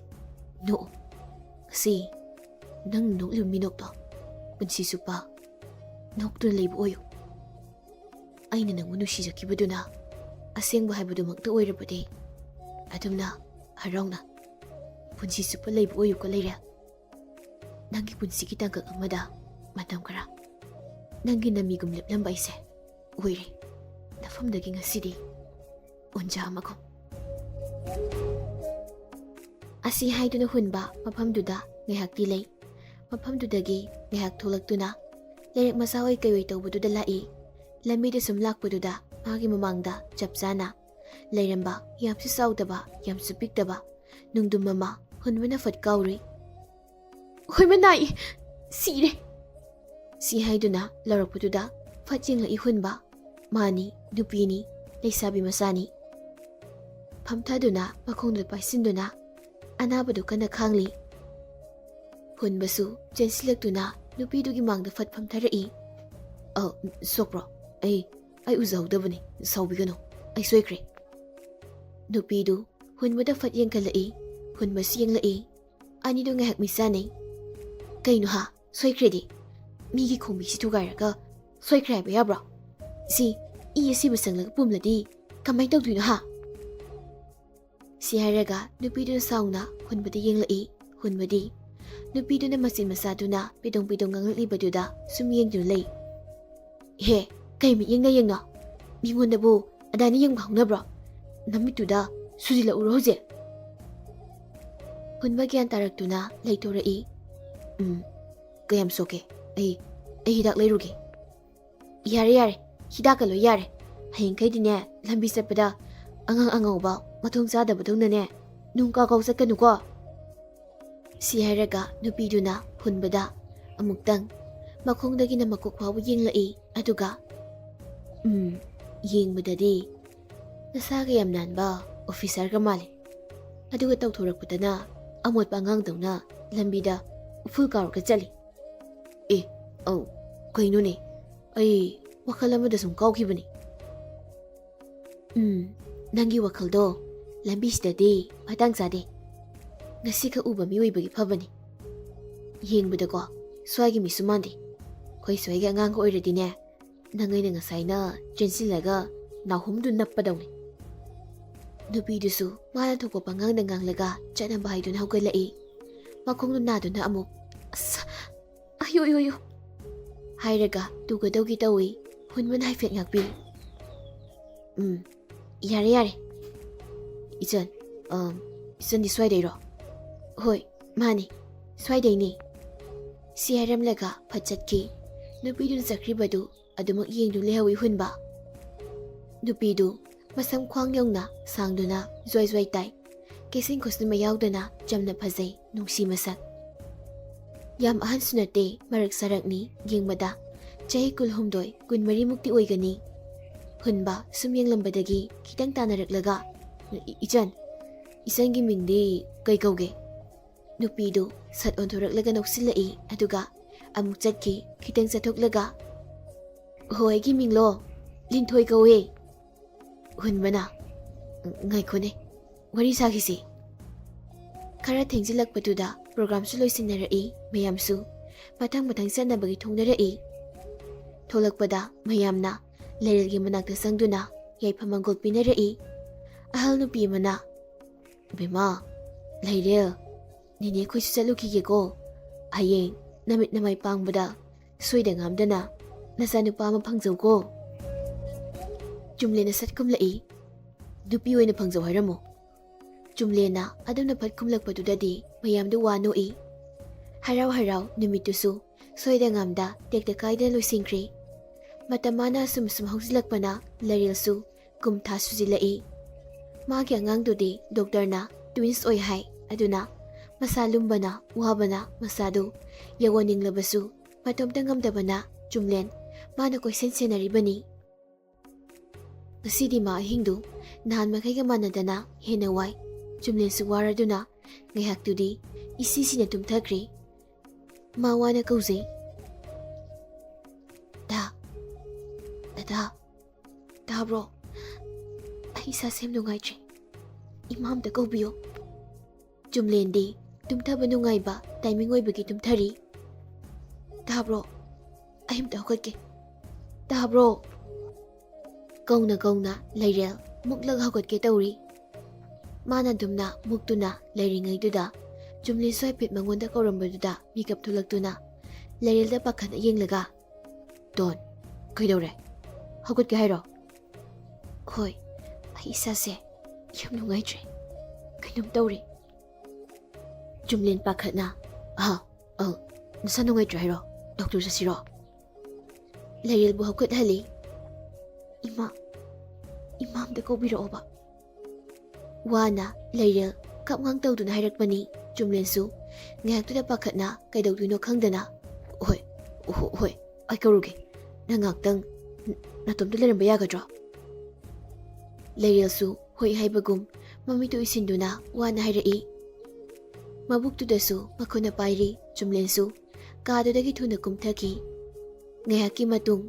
ꯅꯣꯛꯎ꯫ ꯉꯁꯤ ꯅꯪ ꯅꯣꯛꯂꯤꯕ ꯃꯤꯅꯣꯛꯇꯣ ꯄꯨꯟꯁꯤ ꯆꯨꯞꯄ ꯅꯣꯛꯇꯨꯅ ꯂꯩꯕ ꯑꯣꯏꯌꯨ꯫ ꯑꯩꯅ ꯅꯪꯕꯨ ꯅꯨꯡꯁꯤꯖꯈꯤꯕꯗꯨꯅ ꯑꯁꯦꯡꯕ ꯍꯥꯏꯕꯗꯨꯃꯛꯇ ꯑꯣꯏꯔꯕꯗꯤ ꯑꯗꯨꯝꯅ ꯍꯔꯥꯎꯅ ꯄꯨꯟꯁꯤ ꯆꯨꯞꯄ ꯂꯩꯕ ꯑꯣꯏꯌꯨꯀꯣ ꯂꯩꯔꯦꯜ꯫ ꯅꯪꯒꯤ ꯄꯨꯟꯁꯤꯒꯤ ꯇꯥꯡꯀꯛ ꯑꯃꯗ ꯃꯇꯝ ꯈꯔ ꯅꯪꯒꯤ ꯅꯃꯤꯒꯨꯝ ꯂꯦꯞꯂꯝꯕ ꯑꯩꯁꯦ ꯑꯣꯏꯔꯦ꯫ ꯅꯐꯝꯗꯒꯤ ꯉꯁꯤꯗꯤ ꯎꯟꯖꯥ ꯑꯃꯒꯨꯝ꯫ ꯑꯁꯤ ꯍꯥꯏꯗꯨꯅ ꯍꯨꯟꯕ ꯃꯐꯝꯗꯨꯗ ꯉꯥꯏꯍꯥꯛꯇꯤ ꯂꯩ꯫ ꯃꯐꯝꯗꯨꯗꯒꯤ ꯉꯥꯏꯍꯥꯛ ꯊꯣꯛꯂꯛꯇꯨꯅ ꯂꯩꯔꯛ ꯃꯆꯥ ꯑꯣꯏ ꯀꯩꯑꯣꯏ ꯇꯧꯕꯗꯨꯗ ꯂꯥꯛꯏ꯫ ꯂꯝꯕꯤꯗ ꯁꯨꯝ ꯂꯥꯛꯄꯗꯨꯗ ꯃꯥꯒꯤ ꯃꯃꯥꯡꯗ ꯆꯞ ꯆꯥꯅ ꯂꯩꯔꯝꯕ ꯌꯥꯝꯁꯨ ꯆꯥꯎꯗꯕ ꯌꯥꯝꯁꯨ ꯄꯤꯛꯇꯕ ꯅꯨꯡꯗꯨꯝ ꯑꯃ ꯍꯨꯟꯕꯅ ꯐꯠ ꯀꯥꯎꯔꯨꯏ꯫ "ꯍꯣꯏꯃ ꯅꯥꯏ, ꯁꯤꯔꯦ!" ꯁꯤ ꯍꯥꯏꯗꯨꯅ ꯂꯥꯎꯔꯛꯄꯗꯨꯗ ꯐꯠ ꯌꯦꯡꯂꯛꯏ ꯍꯨꯟꯕ꯫ ꯃꯥꯅꯤ, ꯅꯨꯄꯤꯅꯤ, ꯂꯩꯁꯥꯕꯤ ꯃꯆꯥꯅꯤ꯫ ꯐꯝꯊꯗꯨꯅ ꯃꯈꯣꯡꯗ ꯄꯥꯏꯁꯤꯟꯗꯨꯅ ꯑꯅꯥꯕꯗꯨ ꯀꯟꯅ ꯈꯥꯡꯂꯤ꯫ ꯍꯨꯟꯕꯁꯨ ꯆꯦꯟꯁꯤꯜꯂꯛꯇꯨꯅ ꯅꯨꯄꯤꯗꯨꯒꯤ ꯃꯥꯡꯗ ꯐꯠ ꯐꯝꯊꯔꯛꯏ꯫ "ꯑ, ꯁꯣꯛꯄ꯭ꯔꯣ? ꯑꯩ, ꯑꯩ ꯎꯖꯍꯧꯗꯕꯅꯤ, ꯁꯥꯎꯕꯤꯒꯅꯨ, ꯑꯩ ꯁꯣꯏꯈ꯭ꯔꯦ꯫" ꯅꯨꯄꯤꯗꯨ ꯍꯨꯟꯕꯗ ꯐꯠ ꯌꯦꯡꯈꯠꯂꯛꯏ꯫ ꯍꯨꯟꯕꯁꯨ ꯌꯦꯡꯂꯛꯏ꯫ ꯑꯅꯤꯗꯨ ꯉꯥꯏꯍꯥꯛ ꯃꯤꯆꯥꯟꯅꯩ꯫ "ꯀꯩꯅꯣ ꯍꯥ? ꯁꯣꯏꯈ꯭ꯔꯦꯗꯤ? ꯃꯤꯒꯤ ꯈꯣꯡꯕꯤꯁꯤ ꯊꯨꯒꯥꯏꯔꯒ ꯁꯣꯏꯈ꯭ꯔꯦ ꯍꯥꯏꯕ ꯌꯥꯕ꯭ꯔꯣ? ꯁꯤ ꯏ ꯑꯁꯤꯕ ꯆꯪꯂꯒ ꯄꯨꯝꯂꯗꯤ ꯀꯃꯥꯏꯅ ꯇꯧꯗꯣꯏꯅꯣ ꯍꯥ?" ꯁꯤ ꯍꯥꯏꯔꯒ ꯅꯨꯄꯤꯗꯨꯅ ꯁꯥꯎꯅ ꯍꯨꯟꯕꯗ ꯌꯦꯡꯂꯛꯏ꯫ ꯍꯨꯟꯕꯗꯤ ꯅꯨꯄꯤꯗꯨꯅ ꯃꯆꯤꯟ ꯃꯆꯥꯗꯨꯅ ꯄꯤꯗꯣꯡ ꯄꯤꯗꯣꯡ ꯉꯥꯡꯂꯛꯂꯤꯕꯗꯨꯗ ꯁꯨꯝ ꯌꯦꯡꯗꯨꯅ ꯂꯩ꯫ "ꯍꯦ, ꯀꯩ ꯃꯤꯠꯌꯦꯡꯅ ꯌꯦꯡꯅꯣ? ꯃꯤꯉꯣꯟꯗꯕꯨ ꯑꯗꯥꯏꯅ ꯌꯦꯡꯕ ꯍꯧꯅꯕ꯭ꯔꯣ? ꯅꯃꯤꯠꯇꯨꯗ ꯁꯨꯖꯤꯜꯂꯛꯎꯔꯣ ꯍꯧꯖꯤꯛ?" ꯍꯨꯟꯕ ꯒ꯭ꯌꯥꯟ ꯇꯥꯔꯛꯇꯨꯅ ꯂꯩꯊꯣꯔꯛꯏ꯫ "ꯎꯝ, ꯀꯌꯥꯝ ꯁꯣꯛꯀꯦ? ꯑꯩ, ꯑꯩ ꯍꯤꯗꯥꯛ ꯂꯩꯔꯨꯒꯦ꯫" "ꯌꯥꯔꯦ, ꯌꯥꯔꯦ, ꯍꯤꯗꯥꯛꯀ ꯂꯣꯏ ꯌꯥꯔꯦ꯫ ꯍꯌꯦꯡꯈꯩꯗꯤꯅꯦ, ꯂꯝꯕꯤ ꯆꯠꯄꯗ ꯑꯉꯥꯡ ꯑꯉꯧꯕ ꯃꯊꯣꯡ ꯆꯥꯗꯕꯗꯧꯅꯅꯦ ꯅꯨꯡ ꯀꯥꯎ ꯀꯥꯎ ꯆꯠꯀꯅꯨꯀꯣ꯫" ꯁꯤ ꯍꯥꯏꯔꯒ ꯅꯨꯄꯤꯗꯨꯅ ꯍꯨꯟꯕꯗ ꯑꯃꯨꯛꯇꯪ ꯃꯈꯣꯡꯗꯒꯤꯅ ꯃꯀꯣꯛ ꯐꯥꯎꯕ ꯌꯦꯡꯂꯛꯏ꯫ ꯑꯗꯨꯒ, "ꯎꯝ, ꯌꯦꯡꯕꯗꯗꯤ ꯅꯁꯥꯒ ꯌꯥꯝ ꯅꯥꯟꯕ ꯑꯣꯐꯤꯁꯥꯔꯒ ꯃꯥꯜꯂꯤ꯫ ꯑꯗꯨꯒ ꯇꯧꯊꯣꯔꯛꯄꯗꯅ ꯑꯃꯣꯠꯄ ꯑꯉꯥꯡꯗꯧꯅ ꯂꯝꯕꯤꯗ ꯎꯐꯨꯜ ꯀꯥꯎꯔꯒ ꯆꯠꯂꯤ꯫" "ꯑꯦ, ꯑꯧ, ꯀꯩꯅꯣꯅꯦ? ꯑꯩ ꯋꯥꯈꯜ ꯑꯃꯗ ꯁꯨꯝ ꯀꯥꯎꯈꯤꯕꯅꯤ꯫" "ꯎꯝ, ꯅꯪꯒꯤ ꯋꯥꯈꯜꯗꯣ ꯂꯝꯕꯤꯁꯤꯗꯗꯤ ꯃꯇꯥꯡ ꯆꯥꯗꯦ꯫ ꯉꯁꯤꯈꯛ ꯎꯕ ꯃꯤꯑꯣꯏꯕꯒꯤ ꯐꯕꯅꯤ꯫ ꯌꯦꯡꯕꯗꯀꯣ ꯁ꯭ꯋꯥꯏꯒꯤ ꯃꯤꯁꯨ ꯃꯥꯟꯗꯦ꯫ ꯑꯩꯈꯣꯏ ꯁ꯭ꯋꯥꯏꯒꯤ ꯑꯉꯥꯡꯒ ꯑꯣꯏꯔꯗꯤꯅꯦ, ꯅꯪ ꯑꯩꯅ ꯉꯁꯥꯏꯅ ꯆꯦꯟꯁꯤꯜꯂꯒ ꯅꯥꯍꯨꯝꯗꯨ ꯅꯞꯄꯗꯧꯅꯤ꯫" ꯅꯨꯄꯤꯗꯨꯁꯨ ꯃꯥꯅ ꯊꯣꯛꯄ ꯄꯉꯥꯡꯗ ꯉꯥꯡꯂꯒ ꯆꯠꯅꯕ ꯍꯥꯏꯗꯨꯅ ꯍꯧꯒꯠꯂꯛꯏ꯫ ꯃꯈꯣꯡꯗꯨ ꯅꯥꯗꯨꯅ ꯑꯃꯨꯛ, "ꯑꯁ, ꯑꯌꯣ, ꯑꯌꯣ, ꯑꯌꯣ!" ꯍꯥꯏꯔꯒ ꯇꯨꯒꯗꯧꯒꯤ ꯇꯧꯏ꯫ ꯍꯨꯟꯕꯅ ꯍꯥꯏꯐꯦꯠ ꯉꯥꯛꯄꯤ꯫ "ꯎꯝ, ꯌꯥꯔꯦ, ꯌꯥꯔꯦ꯫ ꯏꯆꯟ, ꯑꯝ, ꯏꯆꯟꯗꯤ ꯁ꯭ꯋꯥꯏꯗꯩꯔꯣ?" "ꯍꯣꯏ, ꯃꯥꯅꯦ, ꯁ꯭ꯋꯥꯏꯗꯩꯅꯦ"꯫ ꯁꯤ ꯍꯥꯏꯔꯝꯂꯒ ꯐꯠ ꯆꯠꯈꯤ꯫ ꯅꯨꯄꯤꯗꯨꯅ ꯆꯠꯈ꯭ꯔꯤꯕꯗꯨ ꯑꯗꯨꯃꯛ ꯌꯦꯡꯗꯨꯅ ꯂꯩꯍꯧꯏ ꯍꯨꯟꯕ꯫ ꯅꯨꯄꯤꯗꯨ ꯃꯁꯝ ꯈ꯭ꯋꯥꯡ ꯌꯧꯅ ꯁꯥꯡꯗꯨꯅ ꯖ꯭ꯋꯥꯏ ꯖ꯭ꯋꯥꯏ ꯇꯥꯏ꯫ ꯀꯦꯁꯤꯡ ꯈꯨꯁꯤꯟꯕ ꯌꯥꯎꯗꯅ ꯆꯝꯅ ꯐꯖꯩ, ꯅꯨꯡꯁꯤ ꯃꯁꯛ꯫ ꯌꯥꯝ ꯑꯍꯟꯁꯨ ꯅꯠꯇꯦ, ꯃꯔꯛ ꯁꯥꯔꯛꯅꯤ, ꯌꯦꯡꯕꯗ ꯆꯍꯤ ꯀꯨꯟꯍꯨꯝꯗꯣꯏ, ꯀꯨꯟꯃꯔꯤꯃꯨꯛꯇꯤ ꯑꯣꯏꯒꯅꯤ꯫ ꯍꯨꯟꯕ ꯁꯨꯝ ꯌꯦꯡꯂꯝꯕꯗꯒꯤ ꯈꯤꯇꯪ ꯇꯥꯅꯔꯛꯂꯒ, "ꯏ-, ꯏꯆꯟ, ꯏꯆꯟꯒꯤ ꯃꯤꯡꯗꯤ ꯀꯩ ꯀꯧꯒꯦ?" ꯅꯨꯄꯤꯗꯨ ꯁꯠ ꯑꯣꯟꯊꯣꯔꯛꯂꯒ ꯅꯣꯛꯁꯤꯜꯂꯛꯏ, ꯑꯗꯨꯒ ꯑꯃꯨꯛ ꯆꯠꯈꯤ, ꯈꯤꯇꯪ ꯆꯠꯊꯣꯛꯂꯒ, "ꯍꯣ, ꯑꯩꯒꯤ ꯃꯤꯡꯂꯣ? ꯂꯤꯟꯊꯣꯏ ꯀꯧꯋꯦ"꯫ ꯍꯨꯟꯕꯅ, "ꯉꯥꯏꯈꯣꯅꯦ, ꯋꯥꯔꯤ ꯁꯥꯈꯤꯁꯤ"꯫ ꯈꯔ ꯊꯦꯡꯖꯤꯜꯂꯛꯄꯗꯨꯗ ꯄ꯭ꯔꯣꯒ꯭ꯔꯥꯝꯁꯨ ꯂꯣꯏꯁꯤꯟꯅꯔꯛꯏ, ꯃꯌꯥꯝꯁꯨ ꯃꯊꯪ ꯃꯊꯪ ꯆꯠꯅꯕꯒꯤ ꯊꯣꯡꯅꯔꯛꯏ꯫ ꯊꯣꯛꯂꯛꯄꯗ ꯃꯌꯥꯝꯅ ꯂꯩꯔꯦꯜꯒꯤ ꯃꯅꯥꯛꯇ ꯆꯪꯗꯨꯅ ꯌꯥꯏꯐ ꯃꯪꯒꯣꯜ ꯄꯤꯅꯔꯛꯏ꯫ ꯑꯍꯜ ꯅꯨꯄꯤ ꯑꯃꯅ, "ꯕꯦꯝꯃ, ꯂꯩꯔꯦꯜ, ꯅꯦꯅꯦ ꯑꯩꯈꯣꯏꯁꯨ ꯆꯠꯂꯨꯈꯤꯒꯦꯀꯣ꯫ ꯍꯌꯦꯡ ꯅꯃꯤꯠ ꯅꯃꯥꯏ ꯄꯥꯡꯕꯗ ꯁꯣꯏꯗ ꯉꯥꯝꯗꯅ ꯅꯆꯥꯅꯨꯄꯥ ꯑꯃ ꯐꯪꯖꯧꯀꯣ"꯫ ꯆꯨꯝꯂꯦꯟꯅ ꯁꯠ ꯈꯨꯝꯂꯛꯏ꯫ "ꯅꯨꯄꯤ ꯑꯣꯏꯅ ꯐꯪꯖꯧ ꯍꯥꯏꯔꯝꯃꯣ"꯫ ꯆꯨꯝꯂꯦꯟꯅ ꯑꯗꯨꯝꯅ ꯐꯠ ꯈꯨꯝꯂꯛꯄꯗꯨꯗꯗꯤ ꯃꯌꯥꯝꯗꯨ ꯋꯥ ꯅꯣꯛꯏ꯫ ꯍꯔꯥꯎ ꯍꯔꯥꯎ ꯅꯨꯃꯤꯠꯇꯨꯁꯨ ꯁꯣꯏꯗ ꯉꯥꯝꯗ ꯇꯦꯛꯇ ꯀꯥꯏꯗꯅ ꯂꯣꯏꯁꯤꯟꯈ꯭ꯔꯦ꯫ ꯃꯇꯝ ꯃꯥꯅ ꯑꯁꯨꯝ ꯑꯁꯨꯝ ꯍꯧꯖꯤꯜꯂꯛꯄꯅ ꯂꯩꯔꯦꯜꯁꯨ ꯀꯨꯝꯊꯥ ꯁꯨꯖꯤꯜꯂꯛꯏ꯫ ꯃꯥꯒꯤ ꯑꯉꯥꯡꯗꯨꯗꯤ ꯗꯣꯛꯇꯔꯅ ꯇ꯭ꯋꯤꯟꯁ ꯑꯣꯏ ꯍꯥꯏ, ꯑꯗꯨꯅ ꯃꯁꯥ ꯂꯨꯝꯕꯅ ꯋꯥꯕꯅ ꯃꯁꯥꯗꯨ ꯌꯧꯍꯟꯅꯤꯡꯂꯕꯁꯨ ꯃꯇꯣꯝꯇ ꯉꯝꯗꯕꯅ ꯆꯨꯝꯂꯦꯟ ꯃꯥꯅ ꯀꯣꯏꯁꯦꯟ ꯁꯦꯟꯅꯔꯤꯕꯅꯤ꯫ ꯉꯁꯤꯗꯤ ꯃꯥ ꯑꯍꯤꯡꯗꯨ ꯅꯍꯥꯟ ꯃꯈꯩꯒ ꯃꯥꯟꯅꯗꯅ ꯍꯦꯟꯅ ꯋꯥꯏ꯫ ꯆꯨꯝꯂꯦꯟꯁꯨ ꯋꯥꯔꯗꯨꯅ ꯉꯥꯏꯍꯥꯛꯇꯨꯗꯤ ꯏꯁꯤꯁꯤꯅ ꯇꯨꯝꯊꯈ꯭ꯔꯦ꯫ ꯃꯥ ꯋꯥꯅ ꯀꯧꯖꯩ, "ꯗꯥ, ꯗꯗꯥ, ꯇꯥꯕ꯭ꯔꯣ? ꯑꯩ ꯏꯁꯥꯁꯦ ꯌꯥꯝ ꯅꯨꯡꯉꯥꯏꯇ꯭ꯔꯦ꯫ ꯏꯃꯥ ꯑꯝꯇ ꯀꯧꯕꯤꯌꯣ"꯫ ꯆꯨꯝꯂꯦꯟꯗꯤ ꯇꯨꯝꯊꯕ ꯅꯨꯡꯉꯥꯏꯕ ꯇꯥꯏꯃꯤꯡ ꯑꯣꯏꯕꯒꯤ ꯇꯨꯝꯊꯔꯤ꯫ "ꯇꯥꯕ꯭ꯔꯣ? ꯑꯩ ꯑꯝꯇ ꯍꯧꯒꯠꯀꯦ꯫ ꯇꯥꯕ꯭ꯔꯣ?" ꯀꯧꯅ ꯀꯧꯅ ꯂꯩꯔꯦꯜ ꯃꯨꯛꯂꯒ ꯍꯧꯒꯠꯀꯦ ꯇꯧꯔꯤ꯫ ꯃꯥꯅ ꯑꯗꯨꯝꯅ ꯃꯨꯛꯇꯨꯅ ꯂꯩꯔꯤꯉꯩꯗꯨꯗ ꯆꯨꯝꯂꯦꯟꯁꯨ ꯍꯥꯏꯐꯦꯠ ꯃꯉꯣꯟꯗ ꯀꯧꯔꯝꯕꯗꯨꯗ ꯃꯤꯀꯞ ꯊꯣꯛꯂꯛꯇꯨꯅ ꯂꯩꯔꯦꯜꯗ ꯄꯥꯈꯠꯅ ꯌꯦꯡꯂꯒ, ꯗꯣꯟ, ꯀꯩꯗꯧꯔꯦ? ꯍꯧꯒꯠꯀꯦ ꯍꯥꯏꯔꯣ? ꯍꯣꯏ, ꯑꯩ ꯏꯁꯥꯁꯦ ꯌꯥꯝ ꯅꯨꯡꯉꯥꯏꯇ꯭ꯔꯦ꯫ ꯀꯩꯅꯣꯝ ꯇꯧꯔꯦ꯫ ꯆꯨꯝꯂꯦꯟ ꯄꯥꯈꯠꯅ, "ꯑꯍ, ꯑ, ꯅꯁꯥ ꯅꯨꯡꯉꯥꯏꯇ꯭ꯔꯦ ꯍꯥꯏꯔꯣ? ꯗꯣꯛꯇꯔ ꯆꯠꯁꯤꯔꯣ?" ꯂꯩꯔꯦꯜꯕꯨ ꯍꯧꯒꯠꯍꯜꯂꯤ꯫ "ꯏꯃꯥ, ꯏꯃꯥ ꯑꯝꯇ ꯀꯧꯕꯤꯔꯛꯑꯣꯕ꯫" ꯋꯥꯅ ꯂꯩꯔꯦꯜ ꯀꯞꯉꯥꯡ ꯇꯧꯗꯨꯅ ꯍꯥꯏꯔꯛꯄꯅꯤ꯫ ꯆꯨꯝꯂꯦꯟꯁꯨ ꯉꯥꯏꯍꯥꯛꯇꯨꯗ ꯄꯥꯈꯠꯅ ꯀꯩꯗꯧꯗꯣꯏꯅꯣ ꯈꯪꯗꯅ, "ꯍꯣꯏ, ꯍꯣ-, ꯍꯣꯏ, ꯑꯩ ꯀꯧꯔꯨꯒꯦ꯫ ꯅꯪ ꯉꯥꯏꯍꯥꯛꯇꯪ ꯅ-, ꯅꯇꯣꯝꯇ ꯂꯩꯔꯝꯕ ꯌꯥꯒꯗ꯭ꯔꯣ?" ꯂꯩꯔꯦꯜꯁꯨ ꯍꯣꯏ ꯍꯥꯏꯕꯒꯨꯝ ꯃꯃꯤꯠꯇꯨ ꯎꯏꯁꯤꯟꯗꯨꯅ ꯋꯥꯅ ꯍꯥꯏꯔꯛꯏ꯫ ꯃꯕꯨꯛꯇꯨꯗꯁꯨ ꯃꯈꯨꯠꯅ ꯄꯥꯏꯔꯤ꯫ ꯆꯨꯝꯂꯦꯟꯁꯨ ꯀꯥꯗꯨꯗꯒꯤ ꯊꯨꯅ ꯀꯨꯝꯊꯈꯤ꯫ ꯉꯥꯏꯍꯥꯛꯀꯤ ꯃꯇꯨꯡ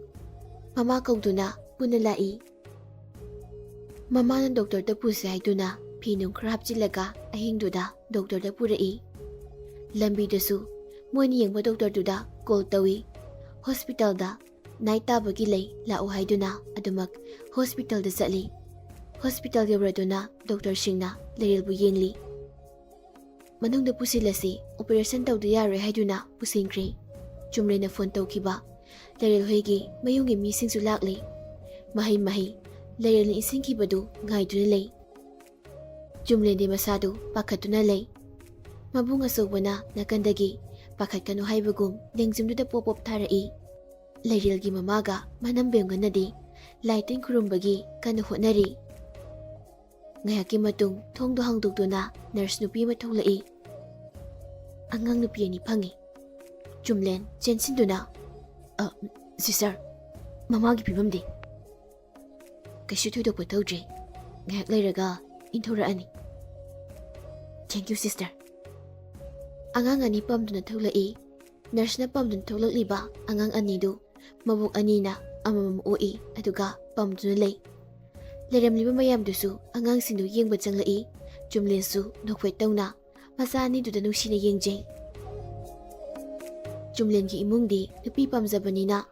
ꯃꯃꯥ ꯀꯧꯗꯨꯅ ꯄꯨꯟꯅ ꯂꯥꯛꯏ꯫ ꯃꯃꯥꯅ ꯗꯣꯛꯇꯔꯗ ꯄꯨꯁꯦ ꯍꯥꯏꯗꯨꯅ ꯐꯤ ꯅꯨꯡ ꯈꯔ ꯍꯥꯞꯆꯤꯜꯂꯒ ꯑꯍꯤꯡꯗꯨꯗ ꯗꯣꯛꯇꯔꯗ ꯄꯨꯔꯛꯏ꯫ ꯂꯝꯕꯤꯗꯁꯨ ꯃꯣꯏꯅ ꯌꯦꯡꯕ ꯗꯣꯛꯇꯔꯗꯨꯗ ꯀꯣꯜ ꯇꯧꯏ꯫ ꯍꯣꯁꯄꯤꯇꯥꯜꯗ ꯅꯥꯏꯠ ꯇꯥꯕꯒꯤ ꯂꯩ, ꯂꯥꯛꯎ ꯍꯥꯏꯗꯨꯅ ꯑꯗꯨꯃꯛ ꯍꯣꯁꯄꯤꯇꯥꯜꯗ ꯆꯠꯂꯤ꯫ ꯍꯣꯁꯄꯤꯇꯥꯜ ꯌꯧꯔꯗꯨꯅ ꯗꯣꯛꯇꯔꯁꯤꯡꯅ ꯂꯩꯔꯦꯜꯕꯨ ꯌꯦꯡꯂꯤ꯫ "ꯃꯅꯨꯡꯗ ꯄꯨꯁꯤꯜꯂꯁꯤ, ꯑꯣꯄꯔꯦꯁꯟ ꯇꯧꯗ ꯌꯥꯔꯣꯏ" ꯍꯥꯏꯗꯨꯅ ꯄꯨꯁꯤꯟꯈ꯭ꯔꯦ꯫ ꯆꯨꯝꯂꯦꯟꯅ ꯐꯣꯟ ꯇꯧꯈꯤꯕ ꯂꯩꯔꯦꯜ ꯍꯣꯏꯒꯤ ꯃꯌꯨꯝꯒꯤ ꯃꯤꯁꯤꯡꯁꯨ ꯂꯥꯛꯂꯤ꯫ ꯃꯍꯩ ꯃꯍꯩ ꯂꯩꯔꯦꯜꯅ ꯏꯟꯁꯤꯟꯈꯤꯕꯗꯨ ꯉꯥꯏꯗꯨꯅ ꯂꯩ꯫ ꯆꯨꯝꯂꯦꯟꯗꯤ ꯃꯁꯥꯗꯨ ꯄꯥꯈꯠꯇꯨꯅ ꯂꯩ꯫ ꯃꯕꯨꯡ ꯑꯆꯧꯕꯅ ꯅꯥꯀꯟꯗꯒꯤ ꯄꯥꯈꯠꯀꯅꯨ ꯍꯥꯏꯕꯒꯨꯝ ꯂꯦꯡꯖꯨꯝꯗꯨꯗ ꯄꯣꯞ ꯄꯣꯞ ꯊꯥꯔꯛꯏ꯫ ꯂꯩꯔꯦꯜꯒꯤ ꯃꯃꯥꯒ ꯃꯅꯝꯕꯦꯝꯒꯅꯗꯤ ꯂꯥꯏ ꯇꯤꯟ ꯈꯨꯔꯨꯝꯕꯒꯤ ꯀꯟꯅ ꯍꯣꯠꯅꯔꯤ꯫ ꯉꯥꯏꯍꯥꯛꯀꯤ ꯃꯇꯨꯡ ꯊꯣꯡꯗꯣ ꯍꯥꯡꯗꯣꯛꯇꯨꯅ ꯅꯔꯁ ꯅꯨꯄꯤ ꯑꯃ ꯊꯣꯛꯂꯛꯏ꯫ ꯑꯉꯥꯡ ꯅꯨꯄꯤ ꯑꯅꯤ ꯐꯪꯉꯤ꯫ ꯆꯨꯝꯂꯦꯟ ꯆꯦꯟꯁꯤꯟꯗꯨꯅ, "ꯑ, ꯁꯤꯁꯇꯔ, ꯃꯃꯥꯒꯤ ꯐꯤꯕꯝꯗꯤ?" "ꯀꯩꯁꯨ ꯊꯣꯏꯗꯣꯛꯄ ꯇꯧꯗ꯭ꯔꯤ꯫ ꯉꯥꯏꯍꯥꯛ ꯂꯩꯔꯒ ꯏꯟꯊꯣꯔꯛꯑꯅꯤ꯫" "Thank you, sister꯫" ꯑꯉꯥꯡ ꯑꯅꯤ ꯄꯝꯗꯨꯅ ꯊꯣꯛꯂꯛꯏ꯫ ꯅꯔꯁꯅ ꯄꯝꯗꯨꯅ ꯊꯣꯛꯂꯛꯂꯤꯕ ꯑꯉꯥꯡ ꯑꯅꯤꯗꯨ ꯃꯕꯨꯛ ꯑꯅꯤꯅ ꯑꯃꯃꯝ ꯑꯣꯛꯏ, ꯑꯗꯨꯒ ꯄꯝꯗꯨꯅ ꯂꯩ꯫ ꯂꯩꯔꯝꯂꯤꯕ ꯃꯌꯥꯝꯗꯨꯁꯨ ꯑꯉꯥꯡꯁꯤꯡꯗꯨ ꯌꯦꯡꯕ ꯆꯪꯂꯛꯏ꯫ ꯆꯨꯝꯂꯦꯟꯁꯨ ꯅꯣꯛꯐꯦꯠ ꯇꯧꯅ ꯃꯆꯥ ꯑꯅꯤꯗꯨꯗ ꯅꯨꯡꯁꯤꯅ ꯌꯦꯡꯖꯩ꯫ ꯆꯨꯝꯂꯦꯟꯒꯤ ꯏꯃꯨꯡꯗꯤ ꯅꯨꯄꯤ ꯄꯥꯝꯖꯕꯅꯤꯅ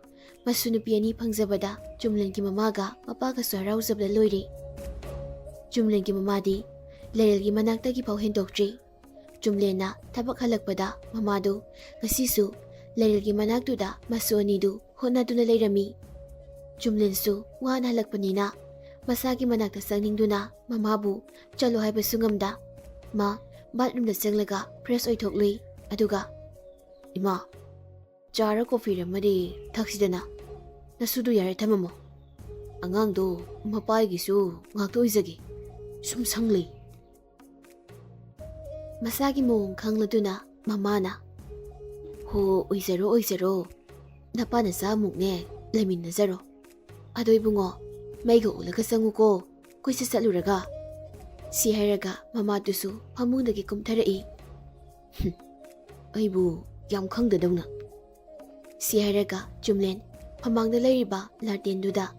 ꯃꯁꯨ ꯅꯨꯄꯤ ꯑꯅꯤ ꯐꯪꯖꯕꯗ ꯆꯨꯝꯂꯦꯟꯒꯤ ꯃꯃꯥꯒ ꯃꯄꯥꯒꯁꯨ ꯍꯔꯥꯎꯖꯕꯗ ꯂꯣꯏꯔꯦ꯫ ꯆꯨꯝꯂꯦꯟꯒꯤ ꯃꯃꯥꯗꯤ ꯂꯩꯔꯦꯜꯒꯤ ꯃꯅꯥꯛꯇꯒꯤ ꯐꯥꯎ ꯍꯦꯟꯗꯣꯛꯇ꯭ꯔꯤ꯫ ꯆꯨꯝꯂꯦꯟꯅ ꯊꯕꯛ ꯍꯜꯂꯛꯄꯗ ꯃꯃꯥꯗꯨ ꯉꯁꯤꯁꯨ ꯂꯩꯔꯦꯜꯒꯤ ꯃꯅꯥꯛꯇꯨꯗ ꯃꯁꯨ ꯑꯅꯤꯗꯨ ꯍꯣꯠꯅꯗꯨꯅ ꯂꯩꯔꯝꯃꯤ꯫ ꯆꯨꯝꯂꯦꯟꯁꯨ ꯋꯥꯅ ꯍꯜꯂꯛꯄꯅꯤꯅ ꯃꯁꯥꯒꯤ ꯃꯅꯥꯛꯇ ꯆꯪꯅꯤꯡꯗꯨꯅ ꯃꯃꯥꯕꯨ ꯆꯠꯂꯣ ꯍꯥꯏꯕꯁꯨ ꯉꯝꯗ ꯃꯥ ꯕꯥꯠꯔꯨꯝꯗ ꯆꯪꯂꯒ ꯐ꯭ꯔꯦꯁ ꯑꯣꯏꯊꯣꯛꯂꯨꯏ꯫ ꯑꯗꯨꯒ, "ꯏꯃꯥ, ꯆꯥꯔ ꯀꯣꯐꯤꯔ ꯑꯃꯗꯤ ꯊꯛꯁꯤꯗꯅ꯫ ꯅꯁꯨꯗꯨ ꯌꯥꯔꯦ ꯊꯝꯃꯝꯃꯣ꯫ ꯑꯉꯥꯡꯗꯣ ꯃꯄꯥꯒꯤꯁꯨ ꯉꯥꯛꯇ ꯑꯣꯏꯖꯒꯦ꯫ ꯁꯨꯝ ꯁꯪꯂꯩ꯫" ꯃꯁꯥꯒꯤ ꯃꯑꯣꯡ ꯈꯪꯂꯗꯨꯅ ꯃꯃꯥꯅ, "ꯍꯣ, ꯑꯣꯏꯖꯔꯣ, ꯑꯣꯏꯖꯔꯣ꯫ ꯅꯄꯥ ꯅꯆꯥ ꯑꯃꯨꯛꯅꯦ ꯂꯩꯃꯤꯟꯅꯖꯔꯣ꯫ ꯑꯗꯣ ꯏꯕꯨꯡꯉꯣ, ꯃꯩꯒ ꯑꯣꯜꯂꯒ ꯆꯪꯉꯨꯀꯣ, ꯀꯣꯏꯆꯠ ꯆꯠꯂꯨꯔꯒ꯫" ꯁꯤ ꯍꯥꯏꯔꯒ ꯃꯃꯥꯗꯨꯁꯨ ꯐꯃꯨꯡꯗꯒꯤ ꯀꯨꯝꯊꯔꯛꯏ꯫ "ꯍꯨꯝ, ꯑꯩꯕꯨ ꯌꯥꯝ ꯈꯪꯗꯗꯧꯅ꯫" ꯁꯤ ꯍꯥꯏꯔꯒ ꯆꯨꯝꯂꯦꯟ ꯃꯃꯥꯡꯗ ꯂꯩꯔꯤꯕ ꯂꯥꯇꯦꯟꯗꯨꯗ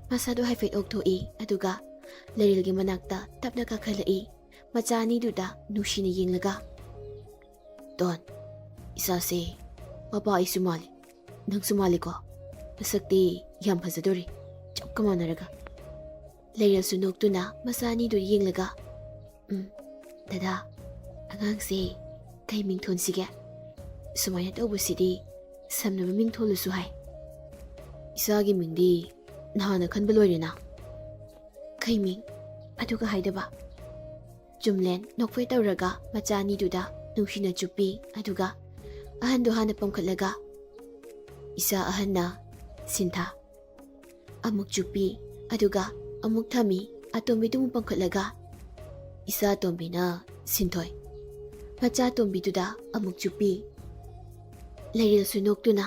ꯃꯁꯥꯗꯣ ꯍꯥꯏꯐꯦꯠ ꯑꯣꯛꯊꯣꯛꯏ, ꯑꯗꯨꯒ ꯂꯩꯔꯦꯜꯒꯤ ꯃꯅꯥꯛꯇ ꯇꯞꯅ ꯀꯥꯈꯠꯂꯛꯏ꯫ ꯃꯆꯥ ꯑꯅꯤꯗꯨꯗ ꯅꯨꯡꯁꯤꯅ ꯌꯦꯡꯂꯒ, "ꯇꯣꯟ, ꯏꯆꯥꯁꯦ ꯃꯄꯥ ꯑꯩꯁꯨ ꯃꯥꯜꯂꯤ, ꯅꯪꯁꯨ ꯃꯥꯜꯂꯤꯀꯣ? ꯃꯁꯛꯇꯤ ꯌꯥꯝ ꯐꯖꯗꯣꯔꯤ, ꯆꯞꯀ ꯃꯥꯟꯅꯔꯒ꯫" ꯂꯩꯔꯦꯜꯁꯨ ꯅꯣꯛꯇꯨꯅ ꯃꯆꯥ ꯑꯅꯤꯗꯨ ꯌꯦꯡꯂꯒ, "ꯎꯝ, ꯗꯗꯥ, ꯑꯉꯥꯡꯁꯦ ꯀꯩ ꯃꯤꯡ ꯊꯣꯟꯁꯤꯒꯦ? ꯁꯨꯃꯥꯏꯅ ꯇꯧꯕꯁꯤꯗꯤ ꯁꯝꯅꯕ ꯃꯤꯡ ꯊꯣꯜꯂꯨꯁꯨ ꯍꯥꯏ꯫" "ꯏꯆꯥꯒꯤ ꯃꯤꯡꯗꯤ ꯅꯍꯥꯟꯅ ꯈꯟꯕ ꯂꯣꯏꯔꯦꯅ꯫" "ꯀꯩ ꯃꯤꯡ?" ꯑꯗꯨꯒ ꯍꯥꯏꯗꯕ꯫ ꯆꯨꯝꯂꯦꯟ ꯅꯣꯛꯐꯦ ꯇꯧꯔꯒ ꯃꯆꯥ ꯑꯅꯤꯗꯨꯗ ꯅꯨꯡꯁꯤꯅ ꯆꯨꯞꯄꯤ, ꯑꯗꯨꯒ ꯑꯍꯟꯗꯨ ꯍꯥꯟꯅ ꯄꯝꯈꯠꯂꯒ, "ꯏꯆꯥ ꯑꯍꯟꯅ ꯁꯤꯟꯊꯥ꯫" ꯑꯃꯨꯛ ꯆꯨꯞꯄꯤ, ꯑꯗꯨꯒ ꯑꯃꯨꯛ ꯊꯝꯃꯤ꯫ ꯑꯇꯣꯝꯕꯤꯗꯨ ꯑꯃꯨꯛ ꯄꯝꯈꯠꯂꯒ, "ꯏꯆꯥ ꯑꯇꯣꯝꯕꯤꯅ ꯁꯤꯟꯊꯣꯏ꯫" ꯃꯆꯥ ꯑꯇꯣꯝꯕꯤꯗꯨꯗ ꯑꯃꯨꯛ ꯆꯨꯞꯄꯤ꯫ ꯂꯩꯔꯦꯜꯁꯨ ꯅꯣꯛꯇꯨꯅ,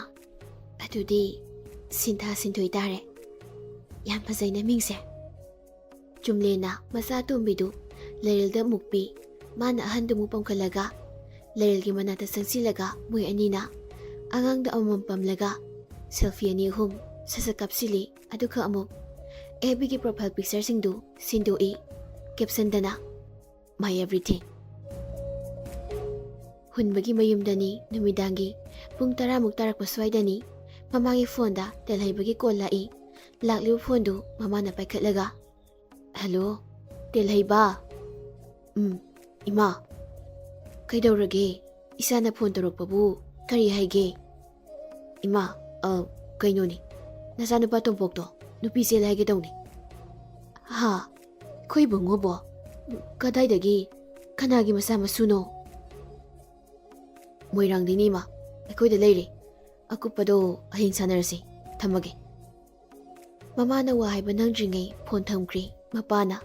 "ꯑꯗꯨꯗꯤ ꯁꯤꯟꯊꯥ ꯁꯤꯟꯊꯣꯏ ꯇꯥꯔꯦ꯫ ꯌꯥꯝ ꯐꯖꯩꯅ ꯃꯤꯡꯁꯦ꯫" ꯆꯨꯝꯂꯦꯟꯅ ꯃꯆꯥ ꯑꯇꯣꯝꯕꯤꯗꯨ ꯂꯩꯔꯦꯜꯗ ꯑꯃꯨꯛ ꯄꯤ꯫ ꯃꯥꯅ ꯑꯍꯟꯗꯨ ꯑꯃꯨꯛ ꯄꯝꯈꯠꯂꯒ ꯂꯩꯔꯦꯜꯒꯤ ꯃꯅꯥꯛꯇ ꯆꯪꯁꯤꯜꯂꯒ ꯃꯣꯏ ꯑꯅꯤꯅ ꯑꯉꯥꯡꯗ ꯑꯃꯃꯝ ꯄꯝꯂꯒ ꯁꯦꯜꯐꯤ ꯑꯅꯤ ꯑꯍꯨꯝ ꯁꯠ ꯁꯠ ꯀꯥꯞꯁꯤꯜꯂꯤ꯫ ꯑꯗꯨꯒ ꯑꯃꯨꯛ ꯑꯦꯐ ꯕꯤꯒꯤ ꯄ꯭ꯔꯣꯐꯥꯏꯜ ꯄꯤꯛꯆꯔꯁꯤꯡꯗꯨ ꯁꯤꯟꯗꯣꯛꯏ꯫ ꯀꯦꯞꯁꯟꯗꯅ, "My everything꯫" ꯍꯨꯟꯕꯒꯤ ꯃꯌꯨꯝꯗꯅꯤ, ꯅꯨꯃꯤꯗꯥꯡꯒꯤ ꯄꯨꯡ ꯇꯔꯥꯃꯨꯛ ꯇꯥꯔꯛꯄ ꯁ꯭ꯋꯥꯏꯗꯅꯤ꯫ ꯃꯃꯥꯒꯤ ꯐꯣꯟꯗ ꯇꯦꯜꯍꯩꯕꯒꯤ ꯀꯣꯜ ꯂꯥꯛꯏ꯫ ꯂꯥꯛꯂꯤꯕ ꯐꯣꯟꯗꯨ ꯃꯃꯥꯅ ꯄꯥꯏꯈꯠꯂꯒ, "ꯍꯜꯂꯣ, ꯇꯦꯜꯍꯩꯕ?" "ꯎꯝ, ꯏꯃꯥ꯫ ꯀꯩꯗꯧꯔꯒꯦ? ꯏꯆꯥꯅ ꯐꯣꯟ ꯇꯧꯔꯛꯄꯕꯨ ꯀꯔꯤ ꯍꯥꯏꯒꯦ?" "ꯏꯃꯥ, ꯑ, ꯀꯩꯅꯣꯅꯦ, ꯅꯆꯥꯅꯨꯄꯥ ꯇꯣꯝꯄꯣꯛꯇꯣ ꯅꯨꯄꯤ ꯆꯦꯜꯂꯦ ꯍꯥꯏꯒꯦ ꯇꯧꯅꯦ꯫ ꯍꯥ? ꯑꯩꯈꯣꯏ ꯏꯕꯨꯡꯉꯣꯕꯣ? ꯀꯗꯥꯏꯗꯒꯤ? ꯀꯅꯥꯒꯤ ꯃꯆꯥ ꯃꯁꯨꯅꯣ? ꯃꯣꯏꯔꯥꯡꯗꯩꯅꯦ ꯏꯃꯥ, ꯑꯩꯈꯣꯏꯗ ꯂꯩꯔꯦ꯫ ꯑꯀꯨꯞꯄꯗꯣ ꯍꯌꯦꯡ ꯁꯥꯟꯅꯔꯁꯤ꯫ ꯊꯝꯃꯒꯦ꯫ ꯃꯃꯥꯅ ꯋꯥ ꯍꯥꯏꯕ ꯅꯪꯗ꯭ꯔꯤꯉꯩ ꯐꯣꯟ ꯊꯝꯈ꯭ꯔꯦ ꯃꯄꯥꯅ꯫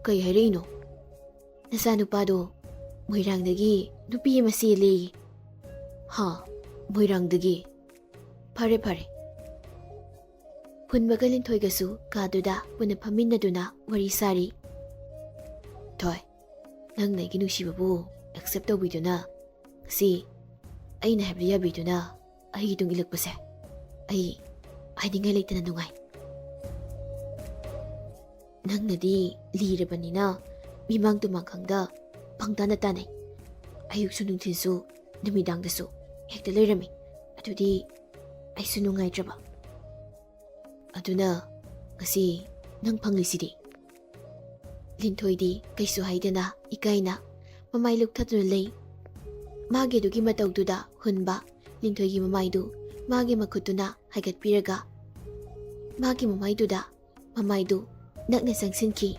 ꯀꯩ ꯍꯥꯏꯔꯛꯏꯅꯣ? ꯅꯆꯥꯅꯨꯄꯥꯗꯣ ꯃꯣꯏꯔꯥꯡꯗꯒꯤ ꯅꯨꯄꯤ ꯑꯃ ꯆꯦꯜꯂꯦꯌꯦ꯫ ꯍꯥ? ꯃꯣꯏꯔꯥꯡꯗꯒꯤ? ꯐꯔꯦ, ꯐꯔꯦ꯫ ꯍꯨꯟꯕꯒ ꯂꯤꯟꯊꯣꯏꯒꯁꯨ ꯀꯥꯗꯨꯗ ꯄꯨꯟꯅ ꯐꯝꯃꯤꯟꯅꯗꯨꯅ ꯋꯥꯔꯤ ꯁꯥꯔꯤ꯫ ꯊꯣꯏ, ꯅꯪꯅ ꯑꯩꯒꯤ ꯅꯨꯡꯁꯤꯕꯕꯨ ꯑꯦꯛꯁꯦꯞ ꯇꯧꯕꯤꯗꯨꯅ, ꯉꯁꯤ ꯑꯩꯅ ꯍꯥꯏꯕꯗ ꯌꯥꯕꯤꯗꯨꯅ ꯑꯩꯒꯤ ꯇꯨꯡ ꯏꯜꯂꯛꯄꯁꯦ ꯑꯩ ꯍꯥꯏꯅꯤꯡꯉꯥꯏ ꯂꯩꯇꯅ ꯅꯨꯡꯉꯥꯏ꯫ ꯅꯪꯅꯗꯤ ꯂꯤꯔꯕꯅꯤꯅ ꯃꯤꯃꯥꯡ ꯇꯨꯃꯥꯡ ꯈꯪꯗ ꯄꯪꯇꯥꯅ ꯇꯥꯅꯩ꯫ ꯑꯌꯨꯛꯁꯨ ꯅꯨꯡꯊꯤꯜꯁꯨ ꯅꯨꯃꯤꯗꯥꯡꯗꯁꯨ ꯍꯦꯛꯇ ꯂꯩꯔꯝꯃꯤ꯫ ꯑꯗꯨꯗꯤ ꯑꯩꯁꯨ ꯅꯨꯡꯉꯥꯏꯇ꯭ꯔꯕ꯫ ꯑꯗꯨꯅ ꯉꯁꯤ ꯅꯪ ꯐꯪꯂꯤꯁꯤꯗꯤ꯫ ꯂꯤꯟꯊꯣꯏꯗꯤ ꯀꯩꯁꯨ ꯍꯥꯏꯗꯅ ꯏꯀꯥꯏꯅ ꯃꯃꯥꯏ ꯂꯨꯛꯊꯗꯨꯅ ꯂꯩ꯫ ꯃꯥꯒꯤ ꯑꯗꯨꯒꯤ ꯃꯇꯧꯗꯨꯗ ꯍꯨꯟꯕ ꯂꯤꯟꯊꯣꯏꯒꯤ ꯃꯃꯥꯏꯗꯨ ꯃꯥꯒꯤ ꯃꯈꯨꯠꯇꯨꯅ ꯍꯥꯏꯒꯠꯄꯤꯔꯒ ꯃꯥꯒꯤ ꯃꯃꯥꯏꯗꯨꯗ ꯃꯃꯥꯏꯗꯨ ꯅꯛꯅ ꯆꯪꯁꯤꯟꯈꯤ꯫